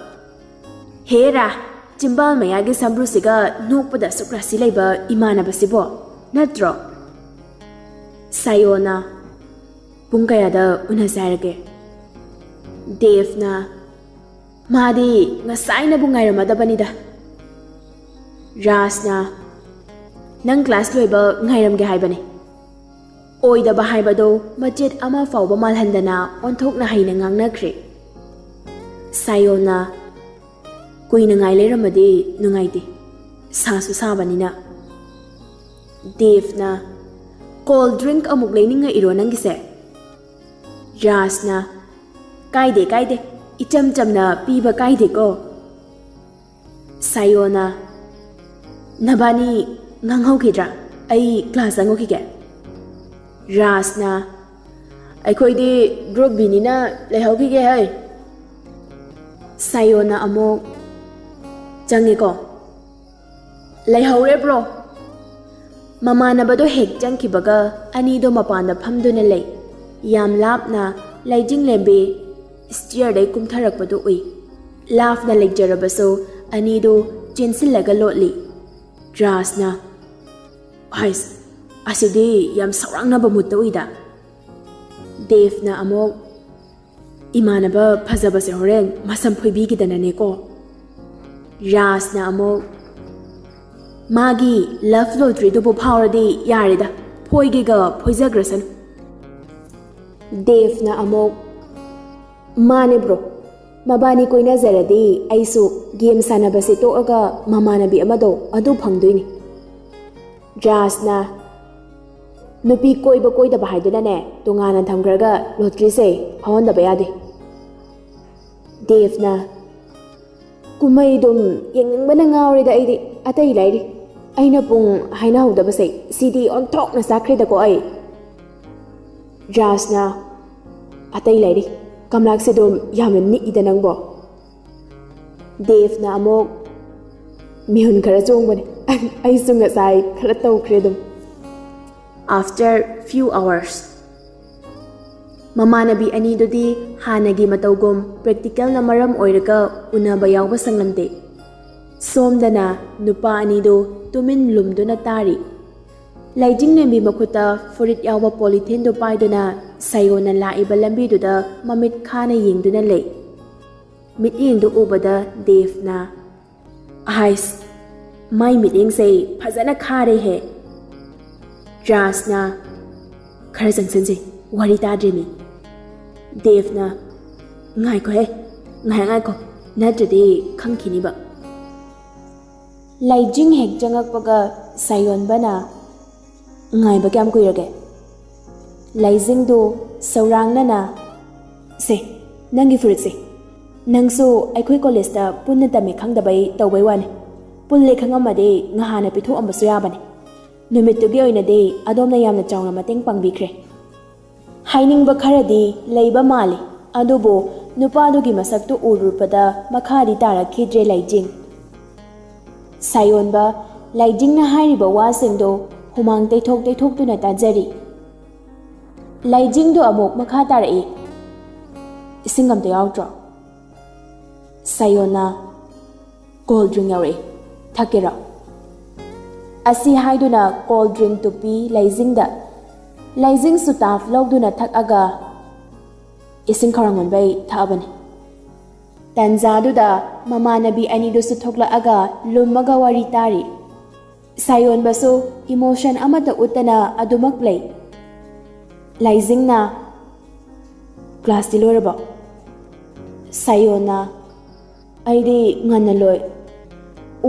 ꯍꯦꯔꯥ, ꯆꯤꯝꯕꯥꯜ ꯃꯌꯥꯒꯤ ꯁꯝꯕ꯭ꯔꯨꯁꯤꯒ ꯅꯣꯛꯄꯗ ꯑꯁꯨꯛ ꯔꯥꯁꯤ ꯂꯩꯕ ꯏꯃꯥꯟꯅꯕꯁꯤꯕꯣ, ꯅꯠꯇ꯭ꯔꯣ? ꯁꯥꯌꯣꯅ, ꯄꯨꯡ ꯀꯌꯥꯗ ꯎꯅꯁꯦ ꯍꯥꯏꯔꯒꯦ? ꯗꯦꯚꯅ, ꯃꯥꯗꯤ ꯉꯁꯥꯏꯅꯕꯨ ꯉꯥꯏꯔꯝꯃꯗꯕꯅꯤꯗ꯫ ꯔꯥꯖꯅ, ꯅꯪ ꯀ꯭ꯂꯥꯁ ꯂꯣꯏꯕ ꯉꯥꯏꯔꯝꯒꯦ ꯍꯥꯏꯕꯅꯤ꯫ ꯑꯣꯏꯗꯕ ꯍꯥꯏꯕꯗꯣ ꯃꯆꯦꯠ ꯑꯃ ꯐꯥꯎꯕ ꯃꯥꯜꯍꯟꯗꯅ ꯑꯣꯟꯊꯣꯛꯅ ꯍꯩꯅ ꯉꯥꯡꯅꯈ꯭ꯔꯦ꯫ ꯁꯥꯌꯣꯅ, ꯀꯨꯏꯅ ꯉꯥꯏ ꯂꯩꯔꯝꯃꯗꯤ ꯅꯨꯡꯉꯥꯏꯇꯦ, ꯁꯥꯁꯨ ꯁꯥꯕꯅꯤꯅ꯫ ꯗꯦꯚꯅ, ꯀꯣꯜ ꯗ꯭ꯔꯤꯡꯛ ꯑꯃꯨꯛ ꯂꯩꯅꯤꯡꯉꯛꯏꯔꯣ ꯅꯪꯒꯤꯁꯦ? ꯔꯥꯖꯅ, ꯀꯥꯏꯗꯦ ꯀꯥꯏꯗꯦ, ꯏꯆꯝ ꯆꯝꯅ ꯄꯤꯕ ꯀꯥꯏꯗꯦꯀꯣ꯫ ꯁꯥꯌꯣꯅ, ꯅꯕꯥꯅꯤ ꯉꯥꯡꯍꯧꯈꯤꯗ꯭ꯔꯥ? ꯑꯩ ꯀ꯭ꯂꯥꯁ ꯆꯪꯉꯨꯈꯤꯒꯦ꯫ ꯔꯥꯖꯅ, ꯑꯩꯈꯣꯏꯗꯤ ꯒ꯭ꯔꯨꯞ ꯕꯤꯅꯤꯅ ꯂꯩꯍꯧꯈꯤꯒꯦ ꯍꯩ꯫ ꯁꯥꯌꯣꯅ ꯑꯃꯨꯛ, ꯆꯪꯉꯦꯀꯣ? ꯂꯩꯍꯧꯔꯦ ꯕ꯭ꯔꯣ꯫ ꯃꯃꯥꯟꯅꯕꯗꯣ ꯍꯦꯛ ꯆꯪꯈꯤꯕꯒ ꯑꯅꯤꯗꯣ ꯃꯄꯥꯟꯗ ꯐꯝꯗꯨꯅ ꯂꯩ꯫ ꯌꯥꯝ ꯂꯥꯞꯅ ꯂꯩꯖꯤꯡꯂꯦꯝꯕꯤ ꯁ꯭ꯇꯤꯌꯔꯗꯩ ꯀꯨꯝꯊꯔꯛꯄꯗꯨ ꯎꯏ꯫ ꯂꯥꯞꯅ ꯂꯩꯖꯔꯕꯁꯨ ꯑꯅꯤꯗꯨ ꯆꯦꯟꯁꯤꯜꯂꯒ ꯂꯣꯠꯂꯤ꯫ ꯔꯥꯖꯅ, "ꯍꯥꯏꯁ, ꯑꯁꯤꯗꯤ ꯌꯥꯝ ꯁꯧꯔꯥꯡꯅꯕ ꯃꯨꯠꯇ ꯎꯏꯗ"꯫ ꯗꯦꯕꯅ ꯑꯃꯨꯛ, "ꯏꯃꯥꯟꯅꯕ ꯐꯖꯕꯁꯦ ꯍꯣꯔꯦꯟ ꯃꯁꯝ ꯐꯣꯏꯕꯤꯈꯤꯗꯅꯅꯦꯀꯣ"꯫ ꯔꯥꯖꯅ ꯑꯃꯨꯛ, "ꯃꯥꯒꯤ ꯂꯚ ꯂꯣꯇ꯭ꯔꯤꯗꯨꯕꯨ ꯐꯥꯎꯔꯗꯤ ꯌꯥꯔꯦꯗ, ꯐꯣꯏꯒꯦꯒ ꯐꯣꯏꯖꯈ꯭ꯔꯁꯅꯨ"꯫ ꯗꯦꯕꯅ ꯑꯃꯨꯛ, "ꯃꯥꯅꯦ ꯕ꯭ꯔꯣ, ꯃꯕꯥꯅꯤ ꯀꯣꯏꯅꯖꯔꯗꯤ ꯑꯩꯁꯨ ꯒꯦꯝ ꯁꯥꯟꯅꯕꯁꯦ ꯇꯣꯛꯑꯒ ꯃꯃꯥꯟꯅꯕꯤ ꯑꯃꯗꯣ ꯑꯗꯨ ꯐꯪꯗꯣꯏꯅꯤ"꯫ ꯔꯥꯖꯅ, "ꯅꯨꯄꯤ ꯀꯣꯏꯕ ꯀꯣꯏꯗꯕ ꯍꯥꯏꯗꯨꯅꯅꯦ ꯇꯣꯉꯥꯟꯅ ꯊꯝꯈ꯭ꯔꯒ ꯂꯣꯇ꯭ꯔꯤꯁꯦ ꯐꯥꯎꯍꯟꯗꯕ ꯌꯥꯗꯦ"꯫ ꯗꯦꯕꯅ, "ꯀꯨꯝꯍꯩꯗꯨꯝ ꯌꯦꯡꯅꯤꯡꯕꯅ ꯉꯥꯎꯔꯦꯗ ꯑꯩꯗꯤ꯫ ꯑꯇꯩ ꯂꯥꯏꯔꯤ, ꯑꯩꯅ ꯄꯨꯡ ꯍꯥꯏꯅꯍꯧꯗꯕꯁꯦ ꯁꯤꯗꯤ ꯑꯣꯟꯊꯣꯛꯅ ꯆꯥꯛꯈ꯭ꯔꯦꯗꯀꯣ ꯑꯩ"꯫ ꯔꯥꯖꯅ, "ꯑꯇꯩ ꯂꯥꯏꯔꯤ, ꯀꯝꯂꯥꯛꯁꯦ ꯑꯗꯨꯝ ꯌꯥꯝꯅ ꯅꯤꯛꯏꯗ ꯅꯪꯕꯣ"꯫ ꯗꯦꯕꯅ ꯑꯃꯨꯛ, "ꯃꯤꯍꯨꯟ ꯈꯔ ꯆꯣꯡꯕꯅꯦ꯫ ꯑꯩꯁꯨ ꯉꯁꯥꯏ ꯈꯔ ꯇꯧꯈ꯭ꯔꯦ ꯑꯗꯨꯝ"꯫ After few hours, ꯃꯃꯥꯟꯅꯕꯤ ꯑꯅꯤꯗꯨꯗꯤ ꯍꯥꯟꯅꯒꯤ ꯃꯇꯧꯒꯨꯝ ꯄ꯭ꯔꯦꯛꯇꯤꯀꯦꯜꯅ ꯃꯔꯝ ꯑꯣꯏꯔꯒ ꯎꯅꯕ ꯌꯥꯎꯕ ꯁꯪꯂꯝꯗꯦ꯫ ꯁꯣꯝꯗꯅ ꯅꯨꯄꯥ ꯑꯅꯤꯗꯨ ꯇꯨꯃꯤꯟ ꯂꯨꯝꯗꯨꯅ ꯇꯥꯔꯤ꯫ ꯂꯩꯖꯤꯡꯂꯦꯝꯕꯤ ꯃꯈꯨꯠꯇ ꯐꯨꯔꯤꯠ ꯌꯥꯎꯕ ꯄꯣꯂꯤꯊꯤꯟꯗꯨ ꯄꯥꯏꯗꯨꯅ ꯁꯥꯌꯣꯟꯅ ꯂꯥꯛꯏꯕ ꯂꯝꯕꯤꯗꯨꯗ ꯃꯃꯤꯠ ꯈꯥꯅ ꯌꯦꯡꯗꯨꯅ ꯂꯩ꯫ ꯃꯤꯠꯌꯦꯡꯗꯨ ꯎꯕꯗ ꯗꯦꯕꯅ, "ꯍꯥꯏꯁ, ꯃꯥꯏ ꯃꯤꯠꯌꯦꯡꯁꯦ ꯐꯖꯅ ꯈꯥꯔꯦꯍꯦ"꯫ ꯔꯥꯖꯅ, "ꯈꯔ ꯆꯪꯁꯤꯟꯁꯦ, ꯋꯥꯔꯤ ꯇꯥꯗ꯭ꯔꯤꯅꯤ"꯫ ꯗꯦꯕꯅ, "ꯉꯥꯏꯈꯣꯍꯦ, ꯉꯥꯏꯍꯥꯛ ꯉꯥꯏꯈꯣ, ꯅꯠꯇ꯭ꯔꯗꯤ ꯈꯪꯈꯤꯅꯤꯕ"꯫ ꯂꯩꯖꯤꯡ ꯍꯦꯛ ꯆꯪꯉꯛꯄꯒ ꯁꯥꯌꯣꯟꯕꯅ, "ꯉꯥꯏꯕ ꯀꯌꯥꯝ ꯀꯨꯏꯔꯒꯦ?" ꯂꯩꯖꯤꯡꯗꯨ ꯁꯧꯔꯥꯡꯅꯅ, "ꯁꯦ, ꯅꯪꯒꯤ ꯐꯨꯔꯤꯠꯁꯦ꯫ ꯅꯪꯁꯨ ꯑꯩꯈꯣꯏ ꯀꯣꯂꯦꯖꯇ ꯄꯨꯟꯅ ꯇꯝꯃꯦ ꯈꯪꯗꯕꯩ ꯇꯧꯕꯩ ꯋꯥꯅꯤ꯫ ꯄꯨꯜꯂꯦ ꯈꯪꯉꯝꯃꯗꯤ ꯉꯍꯥꯟꯅ ꯄꯤꯊꯣꯛꯑꯝꯕꯁꯨ ꯌꯥꯕꯅꯤ꯫ ꯅꯨꯃꯤꯠꯇꯨꯒꯤ ꯑꯣꯏꯅꯗꯤ ꯑꯗꯣꯝꯅ ꯌꯥꯝꯅ ꯆꯥꯎꯅ ꯃꯇꯦꯡ ꯄꯥꯡꯕꯤꯈ꯭ꯔꯦ"꯫ ꯍꯥꯏꯅꯤꯡꯕ ꯈꯔꯗꯤ ꯂꯩꯕ ꯃꯥꯜꯂꯤ, ꯑꯗꯨꯕꯨ ꯅꯨꯄꯥꯗꯨꯒꯤ ꯃꯁꯛꯇꯨ ꯎꯔꯨꯕꯗ ꯃꯈꯥꯗꯤ ꯇꯥꯔꯛꯈꯤꯗ꯭ꯔꯦ ꯂꯩꯖꯤꯡ꯫ ꯁꯥꯌꯣꯟꯕ ꯂꯩꯖꯤꯡꯅ ꯍꯥꯏꯔꯤꯕ ꯋꯥꯁꯤꯡꯗꯣ ꯍꯨꯃꯥꯡ ꯇꯩꯊꯣꯛ ꯇꯩꯊꯣꯛꯇꯨꯅ ꯇꯥꯖꯔꯤ꯫ ꯂꯥꯏꯖꯤꯡꯗꯨ ꯑꯃꯨꯛ ꯃꯈꯥ ꯇꯥꯔꯛꯏ, "ꯏꯁꯤꯡ ꯑꯝꯇ ꯌꯥꯎꯗ꯭ꯔꯣ?" ꯁꯥꯌꯣꯅ, "ꯀꯣꯜ ꯗ꯭ꯔꯤꯡ ꯌꯥꯎꯔꯛꯏ, ꯊꯛꯀꯦꯔꯣ?" ꯑꯁꯤ ꯍꯥꯏꯗꯨꯅ ꯀꯣꯜ ꯗ꯭ꯔꯤꯡ ꯇꯨꯞꯄꯤ ꯂꯥꯏꯖꯤꯡꯗ꯫ ꯂꯥꯏꯖꯤꯡꯁꯨ ꯇꯥꯞ ꯂꯧꯗꯨꯅ ꯊꯛꯑꯒ ꯏꯁꯤꯡ ꯈꯧꯔꯥꯡꯃꯟꯕꯩ ꯊꯛꯑꯕꯅꯤ꯫ ꯇꯟꯖꯥꯗꯨꯗ ꯃꯃꯥꯟꯅꯕꯤ ꯑꯅꯤꯗꯨꯁꯨ ꯊꯣꯛꯂꯛꯑꯒ ꯂꯨꯝꯃꯒ ꯋꯥꯔꯤ ꯇꯥꯔꯤ꯫ ꯁꯥꯌꯣꯟꯕꯁꯨ ꯏꯃꯣꯁꯟ ꯑꯃꯠꯇ ꯎꯠꯇꯅ ꯑꯗꯨꯃꯛ ꯂꯩ꯫ ꯂꯥꯏꯖꯤꯡꯅ, "ꯀ꯭ꯂꯥꯁꯇꯤ ꯂꯣꯏꯔꯕꯣ?" ꯁꯥꯌꯣꯟꯅ, "ꯑꯩꯗꯤ ꯉꯟꯅ ꯂꯣꯏ꯫"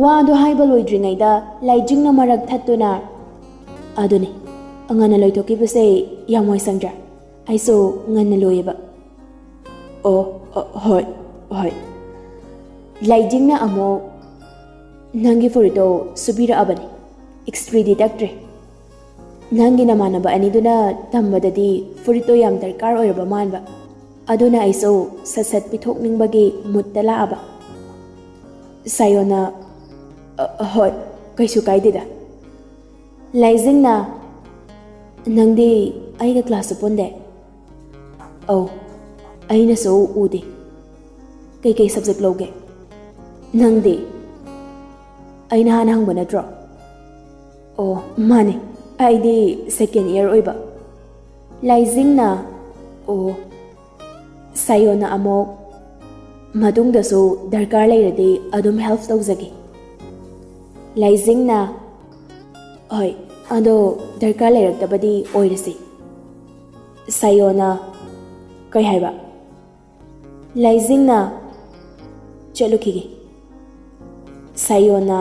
ꯋꯥꯗꯨ ꯍꯥꯏꯕ ꯂꯣꯏꯗ꯭ꯔꯤꯉꯩꯗ ꯂꯥꯏꯖꯤꯡꯅ ꯃꯔꯛ ꯊꯠꯇꯨꯅ, "ꯑꯗꯨꯅꯤ, ꯉꯟꯅ ꯂꯣꯏꯊꯣꯛꯈꯤꯕꯁꯦ ꯌꯥꯝ ꯋꯥꯏ ꯁꯪꯗ꯭ꯔꯥ? ꯑꯩꯁꯨ ꯉꯟꯅ ꯂꯣꯏꯌꯦꯕ꯫" "ꯑꯣ, ꯑ, ꯍꯣꯏ, ꯍꯣꯏ꯫" ꯂꯥꯏꯖꯤꯡꯅ ꯑꯃꯨꯛ, "ꯅꯪꯒꯤ ꯐꯨꯔꯤꯠꯇꯣ ꯁꯨꯕꯤꯔꯛꯑꯕꯅꯤ, ꯏꯁꯇ꯭ꯔꯤꯗꯤ ꯇꯛꯇ꯭ꯔꯤ꯫ ꯅꯪꯒꯤ ꯅꯃꯥꯟꯅꯕ ꯑꯅꯤꯗꯨꯅ ꯇꯝꯕꯗꯗꯤ ꯐꯨꯔꯤꯠꯇꯣ ꯌꯥꯝ ꯗꯔꯀꯥꯔ ꯑꯣꯏꯔꯕ ꯃꯥꯟꯕ, ꯑꯗꯨꯅ ꯑꯩꯁꯨ ꯁꯠ ꯁꯠ ꯄꯤꯊꯣꯛꯅꯤꯡꯕꯒꯤ ꯃꯨꯠꯇ ꯂꯥꯛꯑꯕ꯫" ꯁꯥꯌꯣꯅ, "ꯑ, ꯍꯣꯏ, ꯀꯩꯁꯨ ꯀꯥꯏꯗꯦꯗ꯫" ꯂꯥꯏꯖꯤꯡꯅ, "ꯅꯪꯗꯤ ꯑꯩꯒ ꯀ꯭ꯂꯥꯁꯁꯨ ꯄꯨꯟꯗꯦ?" "ꯑꯧ, ꯑꯩꯅꯁꯨ ꯎꯗꯦ꯫" "ꯀꯩꯀꯩ ꯁꯕꯖꯦꯛ ꯂꯧꯒꯦ?" "ꯅꯪꯗꯤ?" "ꯑꯩꯅ ꯍꯥꯟꯅ ꯍꯪꯕ ꯅꯠꯇ꯭ꯔꯣ?" "ꯑꯣ, ꯃꯥꯅꯦ, ꯑꯩꯗꯤ ꯁꯦꯀꯦꯟ ꯏꯌꯔ ꯑꯣꯏꯕ꯫" ꯂꯥꯏꯖꯤꯡꯅ, "ꯑꯣ꯫" ꯁꯥꯌꯣꯅ ꯑꯃꯨꯛ, "ꯃꯇꯨꯡꯗꯁꯨ ꯗꯔꯀꯥꯔ ꯂꯩꯔꯗꯤ ꯑꯗꯨꯝ ꯍꯦꯜꯞ ꯇꯧꯖꯒꯦ꯫" ꯂꯥꯏꯖꯤꯡꯅ, "ꯍꯣꯏ, ꯑꯗꯣ ꯗꯔꯀꯥꯔ ꯂꯩꯔꯛꯇꯕꯗꯤ ꯑꯣꯏꯔꯁꯤ꯫" ꯁꯥꯌꯣꯅ, "ꯀꯩ ꯍꯥꯏꯕ?" ꯂꯥꯏꯖꯤꯡꯅ, "ꯆꯠꯂꯨꯈꯤꯒꯦ꯫" ꯁꯥꯌꯣꯅ,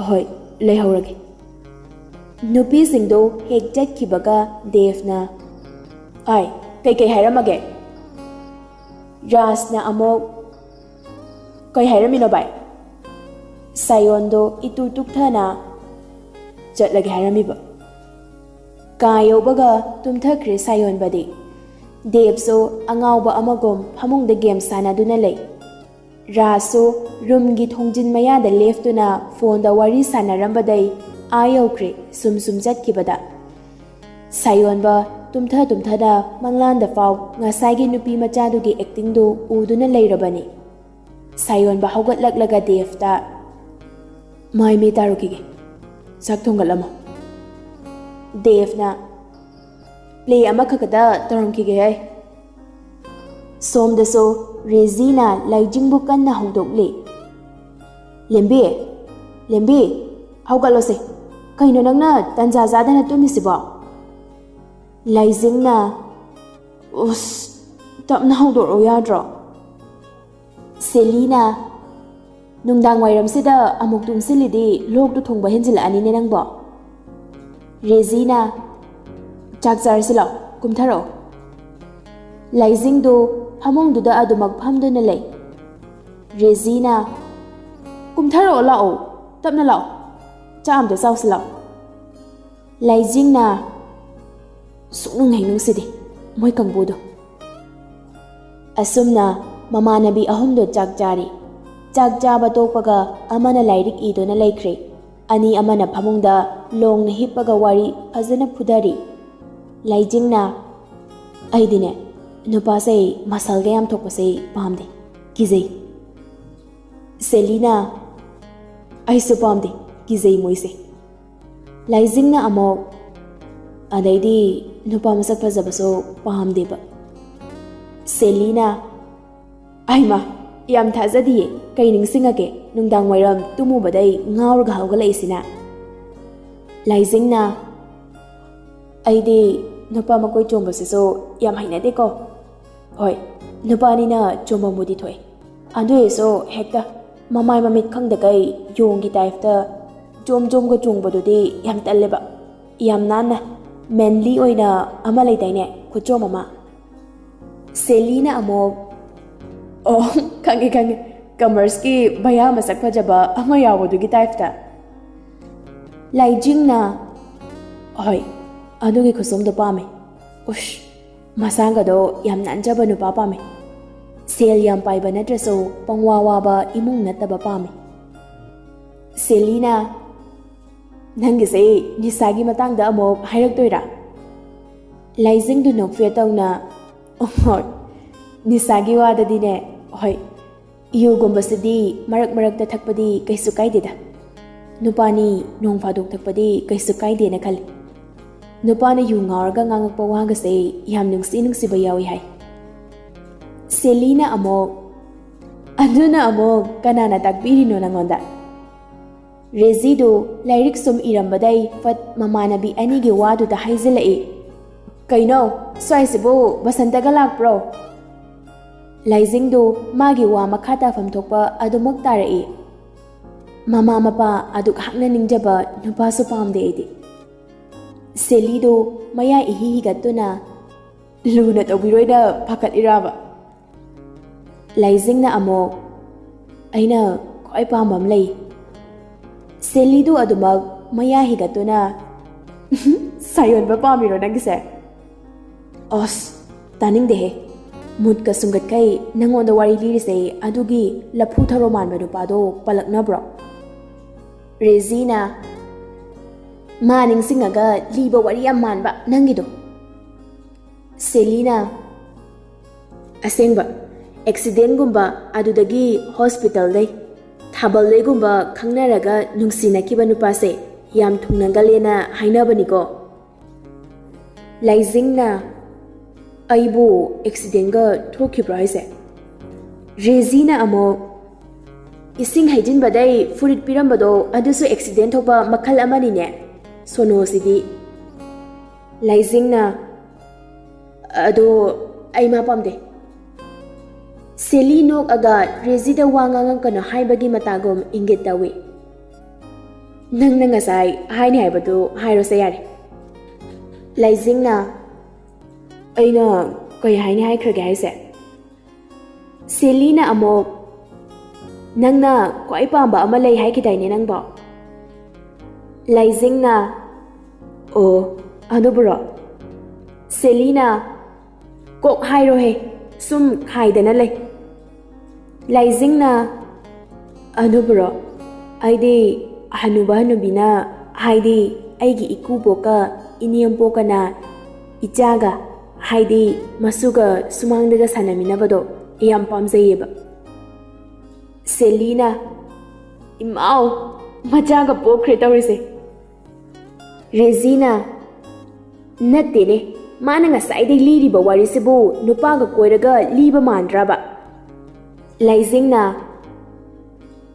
"ꯍꯣꯏ, ꯂꯩꯍꯧꯔꯒꯦ꯫" ꯅꯨꯄꯤꯁꯤꯡꯗꯣ ꯍꯦꯛ ꯆꯠꯈꯤꯕꯒ ꯗꯦꯕꯅ, "ꯑꯥꯏ, ꯀꯩꯀꯩ ꯍꯥꯏꯔꯝꯃꯒꯦ?" ꯔꯥꯖꯅ ꯑꯃꯨꯛ, "ꯀꯩ ꯍꯥꯏꯔꯝꯃꯤꯅꯣ ꯚꯥꯏ?" ꯁꯥꯌꯣꯟꯗꯣ ꯏꯇꯨ ꯇꯨꯛꯊꯅ, "ꯆꯠꯂꯒꯦ ꯍꯥꯏꯔꯝꯃꯤꯕ꯫" ꯀꯥ ꯌꯧꯕꯒ ꯇꯨꯝꯊꯈ꯭ꯔꯦ ꯁꯥꯌꯣꯟꯕꯗꯤ꯫ ꯗꯦꯕꯁꯨ ꯑꯉꯥꯎꯕ ꯑꯃꯒꯨꯝ ꯐꯃꯨꯡꯗ ꯒꯦꯝ ꯁꯥꯟꯅꯗꯨꯅ ꯂꯩ꯫ ꯔꯥꯖꯁꯨ ꯔꯨꯝꯒꯤ ꯊꯣꯡꯖꯤꯟ ꯃꯌꯥꯗ ꯂꯦꯞꯇꯨꯅ ꯐꯣꯟꯗ ꯋꯥꯔꯤ ꯁꯥꯟꯅꯔꯝꯕꯗꯩ ꯑꯥ ꯌꯧꯈ꯭ꯔꯦ꯫ ꯁꯨꯝ ꯁꯨꯝ ꯆꯠꯈꯤꯕꯗ ꯁꯥꯌꯣꯟꯕ ꯇꯨꯝꯊ ꯇꯨꯝꯊꯅ ꯃꯪꯂꯥꯟꯗ ꯐꯥꯎ ꯉꯁꯥꯏꯒꯤ ꯅꯨꯄꯤ ꯃꯆꯥꯗꯨꯒꯤ ꯑꯦꯛꯇꯤꯡꯗꯨ ꯎꯗꯨꯅ ꯂꯩꯔꯕꯅꯤ꯫ ꯁꯥꯌꯣꯟꯕ ꯍꯧꯒꯠꯂꯛꯂꯒ ꯗꯦꯞꯇ, "ꯃꯥꯏ ꯃꯤ ꯇꯥꯔꯨꯈꯤꯒꯦ, ꯆꯥꯛ ꯊꯣꯡꯒꯠꯂꯝꯃꯣ꯫" ꯗꯦꯞꯅ, "ꯄ꯭ꯂꯦ ꯑꯃꯈꯛꯇꯗ ꯇꯧꯔꯝꯈꯤꯒꯦ ꯍꯥꯏ꯫" ꯁꯣꯝꯗꯁꯨ ꯔꯦꯖꯤꯅ ꯂꯥꯏꯖꯤꯡꯕꯨ ꯀꯟꯅ ꯍꯧꯗꯣꯛꯂꯤ꯫ "ꯂꯦꯝꯕꯤ, ꯂꯦꯝꯕꯤ, ꯍꯧꯒꯠꯂꯣꯁꯦ꯫ ꯀꯩꯅꯣ ꯅꯪꯅ ꯇꯟꯖꯥ ꯆꯥꯗꯅ ꯇꯨꯝꯃꯤꯁꯤꯕꯣ?" ꯂꯥꯏꯖꯤꯡꯅ, "ꯎꯁ, ꯇꯞꯅ ꯍꯧꯗꯣꯔꯛꯑꯣ ꯌꯥꯗ꯭ꯔꯣ?" ꯁꯦꯂꯤꯅ, "ꯅꯨꯡꯗꯥꯡ ꯋꯥꯏꯔꯝꯁꯤꯗ ꯑꯃꯨꯛ ꯇꯨꯝꯁꯤꯜꯂꯤꯗꯤ ꯂꯣꯛꯇꯨ ꯊꯨꯡꯕ ꯍꯦꯟꯖꯤꯜꯂꯛꯑꯅꯤꯅꯦ ꯅꯪꯕꯣ꯫" ꯔꯦꯖꯤꯅ, "ꯆꯥꯛ ꯆꯥꯔꯁꯤ ꯂꯥꯛꯑꯣ, ꯀꯨꯝꯊꯔꯛꯑꯣ꯫" ꯂꯥꯏꯖꯤꯡꯗꯨ ꯐꯃꯨꯡꯗꯨꯗ ꯑꯗꯨꯃꯛ ꯐꯝꯗꯨꯅ ꯂꯩ꯫ ꯔꯦꯖꯤꯅ, "ꯀꯨꯝꯊꯔꯛꯑꯣ ꯂꯥꯛꯑꯣ, ꯇꯞꯅ ꯂꯥꯛꯑꯣ, ꯆꯥꯛ ꯑꯝꯇ ꯆꯥꯎꯁꯤ ꯂꯥꯛꯑꯣ꯫" ꯂꯥꯏꯖꯤꯡꯅ, "ꯁꯨꯛꯅꯨꯡ ꯍꯦꯛ ꯅꯨꯡꯁꯤꯗꯦ ꯃꯣꯏ ꯀꯥꯡꯕꯨꯗꯣ꯫" ꯑꯁꯨꯝꯅ ꯃꯃꯥꯟꯅꯕꯤ ꯑꯍꯨꯝꯗꯣ ꯆꯥꯛ ꯆꯥꯔꯤ꯫ ꯆꯥꯛ ꯆꯥꯕ ꯇꯣꯛꯄꯒ ꯑꯃꯅ ꯂꯥꯏꯔꯤꯛ ꯏꯗꯨꯅ ꯂꯩꯈ꯭ꯔꯦ꯫ ꯑꯅꯤ ꯑꯃꯅ ꯐꯃꯨꯡꯗ ꯂꯣꯡꯅ ꯍꯤꯞꯄꯒ ꯋꯥꯔꯤ ꯐꯖꯅ ꯐꯨꯊꯔꯤ꯫ ꯂꯥꯏꯖꯤꯡꯅ, "ꯑꯩꯗꯤꯅꯦ, ꯅꯨꯄꯥꯁꯦ ꯃꯁꯜꯒ ꯌꯥꯝ ꯊꯣꯛꯄꯁꯦ ꯄꯥꯝꯗꯦ, ꯀꯤꯖꯩ꯫" ꯁꯦꯂꯤꯅ, "ꯑꯩꯁꯨ ꯄꯥꯝꯗꯦ, ꯀꯤꯖꯩ ꯃꯣꯏꯁꯦ꯫" ꯂꯥꯏꯖꯤꯡꯅ ꯑꯃꯨꯛ, "ꯑꯗꯩꯗꯤ ꯅꯨꯄꯥ ꯃꯁꯛ ꯐꯖꯕꯁꯨ ꯄꯥꯝꯗꯦꯕ꯫" ꯁꯦꯂꯤꯅ, "ꯑꯩꯃ, ꯌꯥꯝ ꯊꯥꯖꯗꯤꯌꯦ, ꯀꯩ ꯅꯤꯡꯁꯤꯡꯉꯒꯦ ꯅꯨꯡꯗꯥꯡ ꯋꯥꯏꯔꯝ ꯇꯨꯝꯃꯨꯕꯗꯩ ꯉꯥꯎꯔꯒ ꯍꯧꯒꯠꯂꯛꯏꯁꯤꯅ?" ꯂꯥꯏꯖꯤꯡꯅ, "ꯑꯩꯗꯤ ꯅꯨꯄꯥ ꯃꯀꯣꯏ ꯆꯣꯡꯕꯁꯤꯁꯨ ꯌꯥꯝ ꯍꯩꯅꯗꯦꯀꯣ꯫ ꯍꯣꯏ, ꯅꯨꯄꯥꯅꯤꯅ ꯆꯣꯡꯐꯝꯕꯨꯗꯤ ꯊꯣꯛꯑꯦ, ꯑꯗꯨ ꯑꯣꯏꯔꯁꯨ ꯍꯦꯛꯇ ꯃꯃꯥꯏ ꯃꯃꯤꯠ ꯈꯪꯗꯈꯩ ꯌꯣꯡꯒꯤ ꯇꯥꯏꯞꯇ ꯖꯣꯝ ꯖꯣꯝꯒ ꯆꯣꯡꯕꯗꯨꯗꯤ ꯌꯥꯝ ꯇꯜꯂꯦꯕ꯫ ꯌꯥꯝ ꯅꯥꯟꯅ, ꯃꯦꯟꯂꯤ ꯑꯣꯏꯅ ꯑꯃ ꯂꯩꯗꯥꯏꯅꯦ, ꯈꯨꯆꯣꯝ ꯑꯃ꯫" ꯁꯦꯂꯤꯅ ꯑꯃꯨꯛ, "ꯑꯣ, ꯈꯪꯉꯦ, ꯈꯪꯉꯦ, ꯀꯃꯔꯁꯀꯤ ꯚꯌꯥ ꯃꯁꯛ ꯐꯖꯕ ꯑꯃ ꯌꯥꯎꯕꯗꯨꯒꯤ ꯇꯥꯏꯞꯇ꯫" ꯂꯥꯏꯖꯤꯡꯅ, "ꯍꯣꯏ, ꯑꯗꯨꯒꯤ ꯈꯨꯆꯣꯝꯗꯣ ꯄꯥꯝꯃꯦ꯫ ꯎꯁ, ꯃꯁꯥꯒꯗꯣ ꯌꯥꯝ ꯅꯥꯟꯖꯕ ꯅꯨꯄꯥ ꯄꯥꯝꯃꯦ꯫ ꯁꯦꯜ ꯌꯥꯝ ꯄꯥꯏꯕ ꯅꯠꯇ꯭ꯔꯁꯨ ꯄꯪꯋꯥ ꯋꯥꯕ ꯏꯃꯨꯡ ꯅꯠꯇꯕ ꯄꯥꯝꯃꯦ꯫" ꯁꯦꯂꯤꯅ, "ꯅꯪꯒꯤꯁꯦ ꯅꯤꯁꯥꯒꯤ ꯃꯇꯥꯡꯗ ꯑꯃꯨꯛ ꯍꯥꯏꯔꯛꯇꯣꯏꯔꯥ?" ꯂꯥꯏꯖꯤꯡꯗꯨ ꯅꯣꯛꯐꯦꯠ ꯇꯧꯅ, "ꯑꯣꯍꯣꯏ, ꯅꯤꯁꯥꯒꯤ ꯋꯥꯗꯗꯤꯅꯦ, ꯍꯣꯏ, ꯌꯨꯒꯨꯝꯕꯁꯤꯗꯤ ꯃꯔꯛ ꯃꯔꯛꯇ ꯊꯛꯄꯗꯤ ꯀꯩꯁꯨ ꯀꯥꯏꯗꯦꯗ꯫ ꯅꯨꯄꯥꯅꯤ, ꯅꯣꯡ ꯐꯥꯗꯣꯛ ꯊꯛꯄꯗꯤ ꯀꯩꯁꯨ ꯀꯥꯏꯗꯦꯅ ꯈꯜꯂꯤ꯫ ꯅꯨꯄꯥꯅ ꯌꯨ ꯉꯥꯎꯔꯒ ꯉꯥꯡꯉꯛꯄ ꯋꯥꯒꯁꯦ ꯌꯥꯝ ꯅꯨꯡꯁꯤ ꯅꯨꯡꯁꯤꯕ ꯌꯥꯎꯏ" ꯍꯥꯏ꯫ ꯁꯦꯂꯤꯅ ꯑꯃꯨꯛ, "ꯑꯗꯨꯅ ꯑꯃꯨꯛ ꯀꯅꯥꯅ ꯇꯥꯛꯄꯤꯔꯤꯅꯣ ꯅꯪꯉꯣꯟꯗ?" ꯔꯦꯖꯤꯗꯨ ꯂꯥꯏꯔꯤꯛ ꯁꯨꯝ ꯏꯔꯝꯕꯗꯩ ꯐꯠ ꯃꯃꯥꯟꯅꯕꯤ ꯑꯅꯤꯒꯤ ꯋꯥꯗꯨꯗ ꯍꯥꯏꯖꯤꯜꯂꯛꯏ꯫ "ꯀꯩꯅꯣ, ꯁ꯭ꯋꯥꯏꯁꯤꯕꯨ ꯕꯁꯟꯇꯒ ꯂꯥꯛꯄ꯭ꯔꯣ?" ꯂꯥꯏꯖꯤꯡꯗꯨ ꯃꯥꯒꯤ ꯋꯥ ꯃꯈꯥ ꯇꯥꯐꯝ ꯊꯣꯛꯄ ꯑꯗꯨꯃꯛ ꯇꯥꯔꯛꯏ꯫ ꯃꯃꯥ ꯃꯄꯥ ꯑꯗꯨꯛ ꯍꯥꯛꯅ ꯅꯤꯡꯖꯕ ꯅꯨꯄꯥꯁꯨ ꯄꯥꯝꯗꯦ ꯑꯩꯗꯤ꯫ ꯁꯦꯂꯤꯗꯨ ꯃꯌꯥ ꯏꯍꯤ ꯍꯤꯒꯠꯇꯨꯅ, "ꯂꯨꯅ ꯇꯧꯕꯤꯔꯣꯏꯅ ꯄꯥꯈꯠꯂꯤꯔꯕ?" ꯂꯥꯏꯖꯤꯡꯅ ꯑꯃꯨꯛ, "ꯑꯩꯅ ꯈ꯭ꯋꯥꯏ ꯄꯥꯝꯕ ꯑꯃ ꯂꯩ꯫" ꯁꯦꯂꯤꯗꯨ ꯑꯗꯨꯃꯛ ꯃꯌꯥ ꯍꯤꯒꯠꯇꯨꯅ, "ꯁꯥꯌꯣꯟꯕ ꯄꯥꯝꯃꯤꯔꯣ ꯅꯪꯒꯤꯁꯦ?" "ꯑꯁ, ꯇꯥꯅꯤꯡꯗꯦꯍꯦ꯫ ꯃꯨꯠꯀ ꯁꯨꯝꯒꯠꯈꯩ ꯅꯪꯉꯣꯟꯗ ꯋꯥꯔꯤ ꯂꯤꯔꯤꯁꯦ ꯑꯗꯨꯒꯤ ꯂꯐꯨ ꯊꯔꯣ ꯃꯥꯟꯕ ꯅꯨꯄꯥꯗꯣ ꯄꯜꯂꯛꯅꯕ꯭ꯔꯣ?" ꯔꯦꯖꯤꯅ, "ꯃꯥ ꯅꯤꯡꯁꯤꯡꯉꯒ ꯂꯤꯕ ꯋꯥꯔꯤ ꯌꯥꯝ ꯃꯥꯟꯕ ꯅꯪꯒꯤꯗꯣ꯫" ꯁꯦꯂꯤꯅ, "ꯑꯁꯦꯡꯕ, ꯑꯦꯛꯁꯤꯗꯦꯟꯒꯨꯝꯕ, ꯑꯗꯨꯗꯒꯤ ꯍꯣꯁꯄꯤꯇꯥꯜꯗꯩ, ꯊꯥꯕꯜꯗꯩꯒꯨꯝꯕ ꯈꯪꯅꯔꯒ ꯅꯨꯡꯁꯤꯅꯈꯤꯕ ꯅꯨꯄꯥꯁꯦ ꯌꯥꯝ ꯊꯨꯡꯅꯒꯜꯂꯦꯅ ꯍꯥꯏꯅꯕꯅꯤꯀꯣ꯫" ꯂꯥꯏꯖꯤꯡꯅ, "ꯑꯩꯕꯨ ꯑꯦꯛꯁꯤꯗꯦꯟꯒ ꯊꯣꯛꯈꯤꯕ꯭ꯔꯣ ꯍꯥꯏꯁꯦ?" ꯔꯦꯖꯤꯅ ꯑꯃꯨꯛ, "ꯏꯁꯤꯡ ꯍꯩꯖꯤꯟꯕꯗꯩ ꯐꯨꯔꯤꯠ ꯄꯤꯔꯝꯕꯗꯣ ꯑꯗꯨꯁꯨ ꯑꯦꯛꯁꯤꯗꯦꯟ ꯊꯣꯛꯄ ꯃꯈꯜ ꯑꯃꯅꯤꯅꯦ, ꯁꯣꯅꯣꯁꯤꯗꯤ꯫" ꯂꯥꯏꯖꯤꯡꯅ, "ꯑꯗꯣ ꯑꯩ ꯃꯥ ꯄꯥꯝꯗꯦ꯫" ꯁꯦꯂꯤ ꯅꯣꯛꯑꯒ ꯔꯦꯖꯤꯗ ꯋꯥ ꯉꯥꯡꯉꯛꯀꯅꯨ ꯍꯥꯏꯕꯒꯤ ꯃꯇꯥꯒꯨꯝ ꯏꯪꯒꯤꯠ ꯇꯧꯏ꯫ "ꯅꯪꯅ ꯉꯁꯥꯏ ꯍꯥꯏꯅꯤ ꯍꯥꯏꯕꯗꯨ ꯍꯥꯏꯔꯣꯁꯦ ꯌꯥꯔꯦ꯫" ꯂꯥꯏꯖꯤꯡꯅ, "ꯑꯩꯅ ꯀꯩ ꯍꯥꯏꯅꯤ ꯍꯥꯏꯈ꯭ꯔꯒꯦ ꯍꯥꯏꯁꯦ?" ꯁꯦꯂꯤꯅ ꯑꯃꯨꯛ, "ꯅꯪꯅ ꯈ꯭ꯋꯥꯏ ꯄꯥꯝꯕ ꯑꯃ ꯂꯩ ꯍꯥꯏꯈꯤꯗꯥꯏꯅꯦ ꯅꯪꯕꯣ?" ꯂꯥꯏꯖꯤꯡꯅ, "ꯑꯣ, ꯑꯗꯨꯕꯨꯔꯣ?" ꯁꯦꯂꯤꯅ, "ꯀꯣꯛ ꯍꯥꯏꯔꯣꯍꯦ, ꯁꯨꯝ ꯈꯥꯏꯗꯅ ꯂꯩ꯫" ꯂꯥꯏꯖꯤꯡꯅ, "ꯑꯗꯨꯕꯨꯔꯣ? ꯑꯩꯗꯤ ꯍꯅꯨꯕ ꯍꯅꯨꯕꯤꯅ ꯍꯥꯏꯗꯤ ꯑꯩꯒꯤ ꯏꯀꯨꯕꯣꯛꯀ ꯏꯅꯦꯝꯕꯣꯛꯀꯅ ꯏꯆꯥꯒ, ꯍꯥꯏꯗꯤ ꯃꯁꯨꯒ ꯁꯨꯃꯥꯡꯗꯒ ꯁꯥꯟꯅꯃꯤꯟꯅꯕꯗꯣ ꯌꯥꯝ ꯄꯥꯝꯖꯩꯌꯦꯕ꯫ ꯁꯦꯂꯤꯅ, "ꯏꯃꯥꯎ, ꯃꯆꯥꯒ ꯄꯣꯛꯈ꯭ꯔꯦ ꯇꯧꯔꯤꯁꯦ!" ꯔꯦꯖꯤꯅ, "ꯅꯠꯇꯦꯅꯦ, ꯃꯥꯅ ꯉꯁꯥꯏꯗꯩ ꯂꯤꯔꯤꯕ ꯋꯥꯔꯤꯁꯤꯕꯨ ꯅꯨꯄꯥꯒ ꯀꯣꯏꯔꯒ ꯂꯤꯕ ꯃꯥꯟꯗ꯭ꯔꯕ?" ꯂꯥꯏꯖꯤꯡꯅ,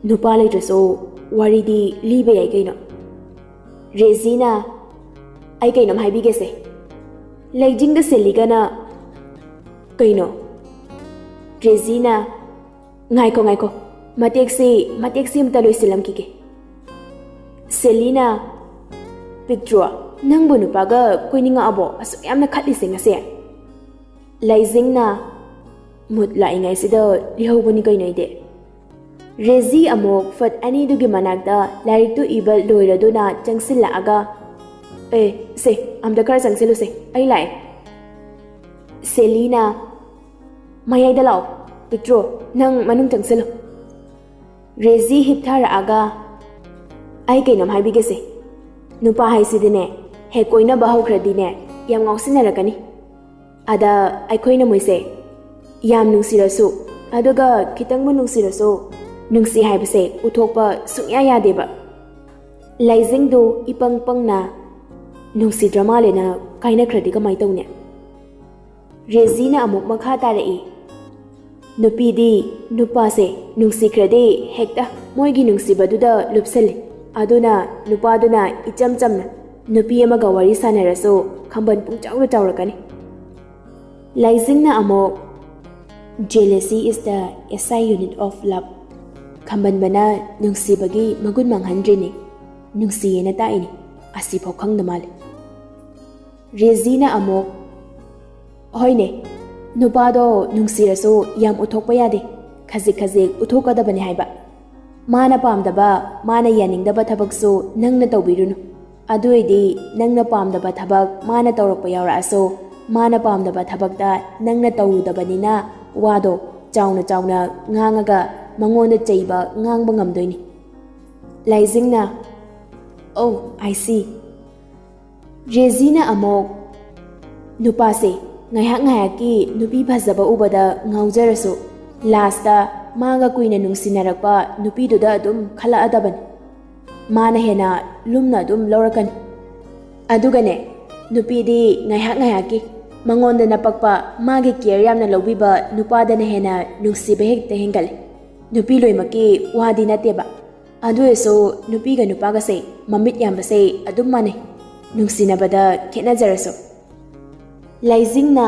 "ꯅꯨꯄꯥ ꯂꯩꯇ꯭ꯔꯁꯨ ꯋꯥꯔꯤꯗꯤ ꯂꯤꯕ ꯌꯥꯏ ꯀꯩꯅꯣ꯫" ꯔꯦꯖꯤꯅ, "ꯑꯩ ꯀꯩꯅꯣꯝ ꯍꯥꯏꯕꯤꯒꯦꯁꯦ꯫" ꯂꯥꯏꯖꯤꯡꯒ ꯁꯦꯂꯤꯒꯅ, "ꯀꯩꯅꯣ?" ꯔꯦꯖꯤꯅ, "ꯉꯥꯏꯈꯣ, ꯉꯥꯏꯈꯣ, ꯃꯇꯦꯛꯁꯤ, ꯃꯇꯦꯛꯁꯤ ꯑꯝꯇ ꯂꯣꯏꯁꯤꯜꯂꯝꯈꯤꯒꯦ꯫" ꯁꯦꯂꯤꯅ, "ꯄꯤꯛꯇ꯭ꯔꯨ, ꯅꯪꯕꯨ ꯅꯨꯄꯥꯒ ꯀꯣꯏꯅꯤꯡꯉꯛꯑꯕꯣ, ꯑꯁꯨꯛ ꯌꯥꯝꯅ ꯈꯠꯂꯤꯁꯦ ꯉꯁꯤ?" ꯂꯥꯏꯖꯤꯡꯅ, "ꯃꯨꯠ ꯂꯥꯛꯏꯉꯩꯁꯤꯗ ꯂꯤꯍꯧꯕꯅꯤ ꯀꯩꯅꯣ ꯑꯩꯗꯤ꯫" ꯔꯦꯖꯤ ꯑꯃꯨꯛ ꯐꯠ ꯑꯅꯤꯗꯨꯒꯤ ꯃꯅꯥꯛꯇ ꯂꯥꯏꯔꯤꯛꯇꯨ ꯏꯕ ꯂꯣꯏꯔꯗꯨꯅ ꯆꯪꯁꯤꯜꯂꯛꯑꯒ, "ꯑꯦ, ꯁꯦ, ꯑꯝꯇ ꯈꯔ ꯆꯪꯁꯤꯜꯂꯨꯁꯦ, ꯑꯩ ꯂꯥꯛꯑꯦ꯫" ꯁꯦꯂꯤꯅ, "ꯃꯌꯥꯏꯗ ꯂꯥꯛꯑꯣ, ꯄꯤꯛꯇ꯭ꯔꯨ, ꯅꯪ ꯃꯅꯨꯡ ꯆꯪꯁꯤꯜꯂꯨ꯫" ꯔꯦꯖꯤ ꯍꯤꯞꯊꯔꯛꯑꯒ, "ꯑꯩ ꯀꯩꯅꯣꯝ ꯍꯥꯏꯕꯤꯒꯦꯁꯦ, ꯅꯨꯄꯥ ꯍꯥꯏꯁꯤꯗꯤꯅꯦ, ꯍꯦꯛ ꯀꯣꯏꯅꯕ ꯍꯧꯈ꯭ꯔꯗꯤꯅꯦ, ꯌꯥꯝ ꯉꯥꯎꯁꯤꯟꯅꯔꯛꯀꯅꯤ꯫ ꯑꯗ ꯑꯩꯈꯣꯏꯅ ꯃꯣꯏꯁꯦ ꯌꯥꯝ ꯅꯨꯡꯁꯤꯔꯁꯨ, ꯑꯗꯨꯒ ꯈꯤꯇꯪꯕꯨ ꯅꯨꯡꯁꯤꯔꯁꯨ, ꯅꯨꯡꯁꯤ ꯍꯥꯏꯕꯁꯦ ꯎꯠꯊꯣꯛꯄ ꯁꯨꯡꯌꯥ ꯌꯥꯗꯦꯕ꯫" ꯂꯥꯏꯖꯤꯡꯗꯨ ꯏꯄꯪ ꯄꯪꯅ, "ꯅꯨꯡꯁꯤꯗ꯭ꯔ ꯃꯥꯜꯂꯦꯅ ꯀꯥꯏꯅꯈ꯭ꯔꯗꯤ ꯀꯃꯥꯏ ꯇꯧꯅꯤ?" ꯔꯦꯖꯤꯅ ꯑꯃꯨꯛ ꯃꯈꯥ ꯇꯥꯔꯛꯏ, "ꯅꯨꯄꯤꯗꯤ ꯅꯨꯄꯥꯁꯦ ꯅꯨꯡꯁꯤꯈ꯭ꯔꯗꯤ ꯍꯦꯛꯇ ꯃꯣꯏꯒꯤ ꯅꯨꯡꯁꯤꯕꯗꯨꯗ ꯂꯨꯞꯁꯜꯂꯤ꯫ ꯑꯗꯨꯅ ꯅꯨꯄꯥꯗꯨꯅ ꯏꯆꯝ ꯆꯝꯅ ꯅꯨꯄꯤ ꯑꯃꯒ ꯋꯥꯔꯤ ꯁꯥꯟꯅꯔꯁꯨ ꯈꯝꯕꯟ ꯄꯨꯡꯆꯥꯎꯗ ꯆꯥꯎꯔꯛꯀꯅꯤ꯫" ꯂꯥꯏꯖꯤꯡꯅ ꯑꯃꯨꯛ, "Jealousy is the S I unit of love꯫ ꯈꯝꯕꯟꯕꯅ ꯅꯨꯡꯁꯤꯕꯒꯤ ꯃꯒꯨꯟ ꯃꯥꯡꯍꯟꯗ꯭ꯔꯤꯅꯤ, ꯅꯨꯡꯁꯤꯌꯦꯅ ꯇꯥꯛꯏꯅꯤ, ꯑꯁꯤꯐꯥꯎ ꯈꯪꯗ ꯃꯥꯜꯂꯦ꯫" ꯔꯦꯖꯤꯅ ꯑꯃꯨꯛ, "ꯍꯣꯏꯅꯦ, ꯅꯨꯄꯥꯗꯣ ꯅꯨꯡꯁꯤꯔꯁꯨ ꯌꯥꯝ ꯎꯠꯊꯣꯛꯄ ꯌꯥꯗꯦ, ꯈꯖꯤꯛ ꯈꯖꯤꯛ ꯎꯠꯊꯣꯛꯀꯗꯕꯅꯤ ꯍꯥꯏꯕ꯫ ꯃꯥꯅ ꯄꯥꯝꯗꯕ, ꯃꯥꯅ ꯌꯥꯅꯤꯡꯗꯕ ꯊꯕꯛꯁꯨ ꯅꯪꯅ ꯇꯧꯕꯤꯔꯨꯅꯨ꯫ ꯑꯗꯨ ꯑꯣꯏꯗꯤ ꯅꯪꯅ ꯄꯥꯝꯗꯕ ꯊꯕꯛ ꯃꯥꯅ ꯇꯧꯔꯛꯄ ꯌꯥꯎꯔꯛꯑꯁꯨ, ꯃꯥꯅ ꯄꯥꯝꯗꯕ ꯊꯕꯛꯇ ꯅꯪꯅ ꯇꯧꯔꯨꯗꯕꯅꯤꯅ ꯋꯥꯗꯣ ꯆꯥꯎꯅ ꯆꯥꯎꯅ ꯉꯥꯡꯉꯒ ꯃꯉꯣꯟꯗ ꯆꯩꯕ ꯉꯥꯡꯕ ꯉꯝꯗꯣꯏꯅꯤ꯫" ꯂꯥꯏꯖꯤꯡꯅ, Oh, I see. ꯔꯦꯖꯤꯅ ꯑꯃꯨꯛ, ꯅꯨꯄꯥꯁꯦ ꯉꯥꯏꯍꯥꯛ ꯉꯥꯏꯍꯥꯛꯀꯤ ꯅꯨꯄꯤ ꯐꯖꯕ ꯎꯕꯗ ꯉꯥꯎꯖꯔꯁꯨ, ꯂꯥꯁꯇ ꯃꯥꯒ ꯀꯨꯏꯅ ꯅꯨꯡꯁꯤꯅꯔꯛꯄ ꯅꯨꯄꯤꯗꯨꯗ ꯑꯗꯨꯝ ꯈꯜꯂꯛꯑꯗꯕꯅꯤ꯫ ꯃꯥꯅ ꯍꯦꯟꯅ ꯂꯨꯝꯅ ꯑꯗꯨꯝ ꯂꯧꯔꯛꯀꯅꯤ꯫ ꯑꯗꯨꯒꯅꯦ, ꯅꯨꯄꯤꯗꯤ ꯉꯥꯏꯍꯥꯛ ꯉꯥꯏꯍꯥꯛꯀꯤ ꯃꯉꯣꯟꯗ ꯅꯄꯛꯄ, ꯃꯥꯒꯤ ꯀꯦꯌꯔ ꯌꯥꯝꯅ ꯂꯧꯕꯤꯕ ꯅꯨꯄꯥꯗꯅ ꯍꯦꯟꯅ ꯅꯨꯡꯁꯤꯕ ꯍꯦꯛꯇ ꯍꯦꯟꯒꯠꯂꯤ꯫ ꯅꯨꯄꯤ ꯂꯣꯏꯅꯃꯛꯀꯤ ꯋꯥꯗꯤ ꯅꯠꯇꯦꯕ꯫ ꯑꯗꯨ ꯑꯣꯏꯔꯁꯨ ꯅꯨꯄꯤꯒ ꯅꯨꯄꯥꯒꯁꯦ ꯃꯃꯤꯠ ꯌꯥꯝꯕꯁꯦ ꯑꯗꯨꯝ ꯃꯥꯟꯅꯩ, ꯅꯨꯡꯁꯤꯅꯕꯗ ꯈꯦꯠꯅꯖꯔꯁꯨ꯫ ꯂꯩꯖꯤꯡꯅ,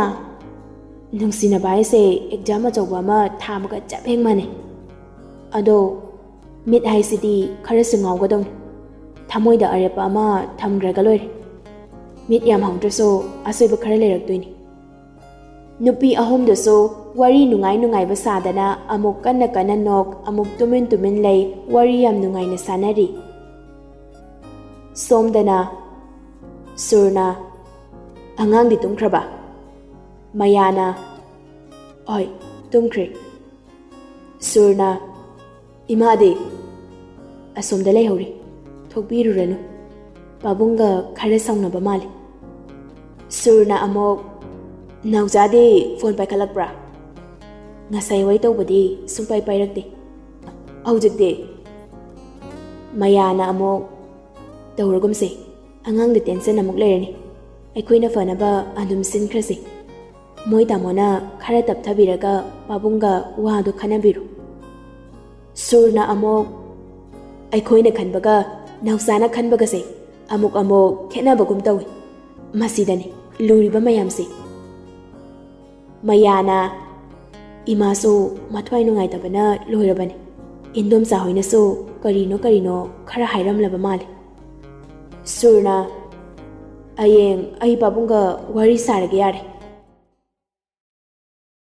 ꯅꯨꯡꯁꯤꯅꯕ ꯍꯥꯏꯁꯦ ꯑꯦꯛꯖꯥꯝ ꯑꯆꯧꯕ ꯑꯃ ꯊꯥꯕꯒ ꯆꯞ ꯍꯦꯛ ꯃꯥꯟꯅꯩ꯫ ꯑꯗꯣ ꯃꯤꯠ ꯍꯥꯏꯁꯤꯗꯤ ꯈꯔꯁꯨ ꯉꯥꯎꯒꯗꯧꯅꯤ꯫ ꯊꯃꯣꯏꯗ ꯑꯔꯦꯞꯄ ꯑꯃ ꯊꯝꯈ꯭ꯔꯒ ꯂꯣꯏꯔꯦ꯫ ꯃꯤꯠ ꯌꯥꯝ ꯍꯧꯗ꯭ꯔꯁꯨ ꯑꯁꯣꯏꯕ ꯈꯔ ꯂꯩꯔꯛꯇꯣꯏꯅꯤ꯫ ꯅꯨꯄꯤ ꯑꯍꯨꯝꯗꯨꯁꯨ ꯋꯥꯔꯤ ꯅꯨꯡꯉꯥꯏ ꯅꯨꯡꯉꯥꯏꯕ ꯁꯥꯗꯅ ꯑꯃꯨꯛ ꯀꯟꯅ ꯀꯟꯅ ꯅꯣꯛ, ꯑꯃꯨꯛ ꯇꯨꯃꯤꯟ ꯇꯨꯃꯤꯟ ꯂꯩ, ꯋꯥꯔꯤ ꯌꯥꯝ ꯅꯨꯡꯉꯥꯏꯅ ꯁꯥꯟꯅꯔꯤ꯫ ꯁꯣꯝꯗꯅ ꯁꯨꯔꯅ, "ꯑꯉꯥꯡꯗꯤ ꯇꯨꯝꯈ꯭ꯔꯕ?" ꯃꯌꯥꯅ, "ꯍꯣꯏ, ꯇꯨꯝꯈ꯭ꯔꯦ꯫" ꯁꯨꯔꯅ, "ꯏꯃꯥꯗꯤ?" "ꯑꯁꯣꯝꯗ ꯂꯩꯍꯧꯔꯤ, ꯊꯣꯛꯄꯤꯔꯨꯔꯅꯨ, ꯄꯥꯕꯨꯡꯒ ꯈꯔ ꯁꯥꯎꯅꯕ ꯃꯥꯜꯂꯤ꯫" ꯁꯨꯔꯅ ꯑꯃꯨꯛ, "ꯅꯥꯎꯆꯥꯗꯤ ꯐꯣꯟ ꯄꯥꯏꯈꯠꯂꯛꯄ꯭ꯔꯥ?" "ꯉꯁꯥꯏ ꯋꯥꯏ ꯇꯧꯕꯗꯤ ꯁꯨꯡꯄꯥꯏ ꯄꯥꯏꯔꯛꯇꯦ꯫" "ꯍꯧꯖꯤꯛꯇꯤ?" ꯃꯌꯥꯅ ꯑꯃꯨꯛ, "ꯇꯧꯔꯒꯨꯝꯁꯦ, ꯑꯉꯥꯡꯗ ꯇꯦꯟꯁꯟ ꯑꯃꯨꯛ ꯂꯩꯔꯅꯤ, ꯑꯩꯈꯣꯏꯅ ꯐꯅꯕ ꯑꯗꯨꯝ ꯁꯤꯟꯈ꯭ꯔꯁꯤ꯫ ꯃꯣꯏ ꯇꯥꯃꯣꯅ ꯈꯔ ꯇꯞꯊꯕꯤꯔꯒ ꯄꯥꯕꯨꯡꯒ ꯋꯥꯗꯣ ꯈꯟꯅꯕꯤꯔꯣ꯫" ꯁꯨꯔꯅ ꯑꯃꯨꯛ, "ꯑꯩꯈꯣꯏꯅ ꯈꯟꯕꯒ ꯅꯥꯎꯆꯥꯅ ꯈꯟꯕꯒꯁꯦ ꯑꯃꯨꯛ ꯑꯃꯨꯛ ꯈꯦꯠꯅꯕꯒꯨꯝ ꯇꯧꯏ꯫ ꯃꯁꯤꯗꯅꯤ ꯂꯨꯔꯤꯕ ꯃꯌꯥꯝꯁꯦ꯫" ꯃꯌꯥꯅ, "ꯏꯃꯥꯁꯨ ꯃꯊ꯭ꯋꯥꯏ ꯅꯨꯡꯉꯥꯏꯇꯕꯅ ꯂꯣꯏꯔꯕꯅꯤ꯫ ꯏꯟꯗꯣꯝꯆꯥ ꯍꯣꯏꯅꯁꯨ ꯀꯔꯤꯅꯣ ꯀꯔꯤꯅꯣ ꯈꯔ ꯍꯥꯏꯔꯝꯂꯕ ꯃꯥꯜꯂꯤ꯫" ꯁꯨꯔꯅ, "ꯍꯌꯦꯡ ꯑꯩ ꯄꯥꯕꯨꯡꯒ ꯋꯥꯔꯤ ꯁꯥꯔꯒꯦ ꯌꯥꯔꯦ꯫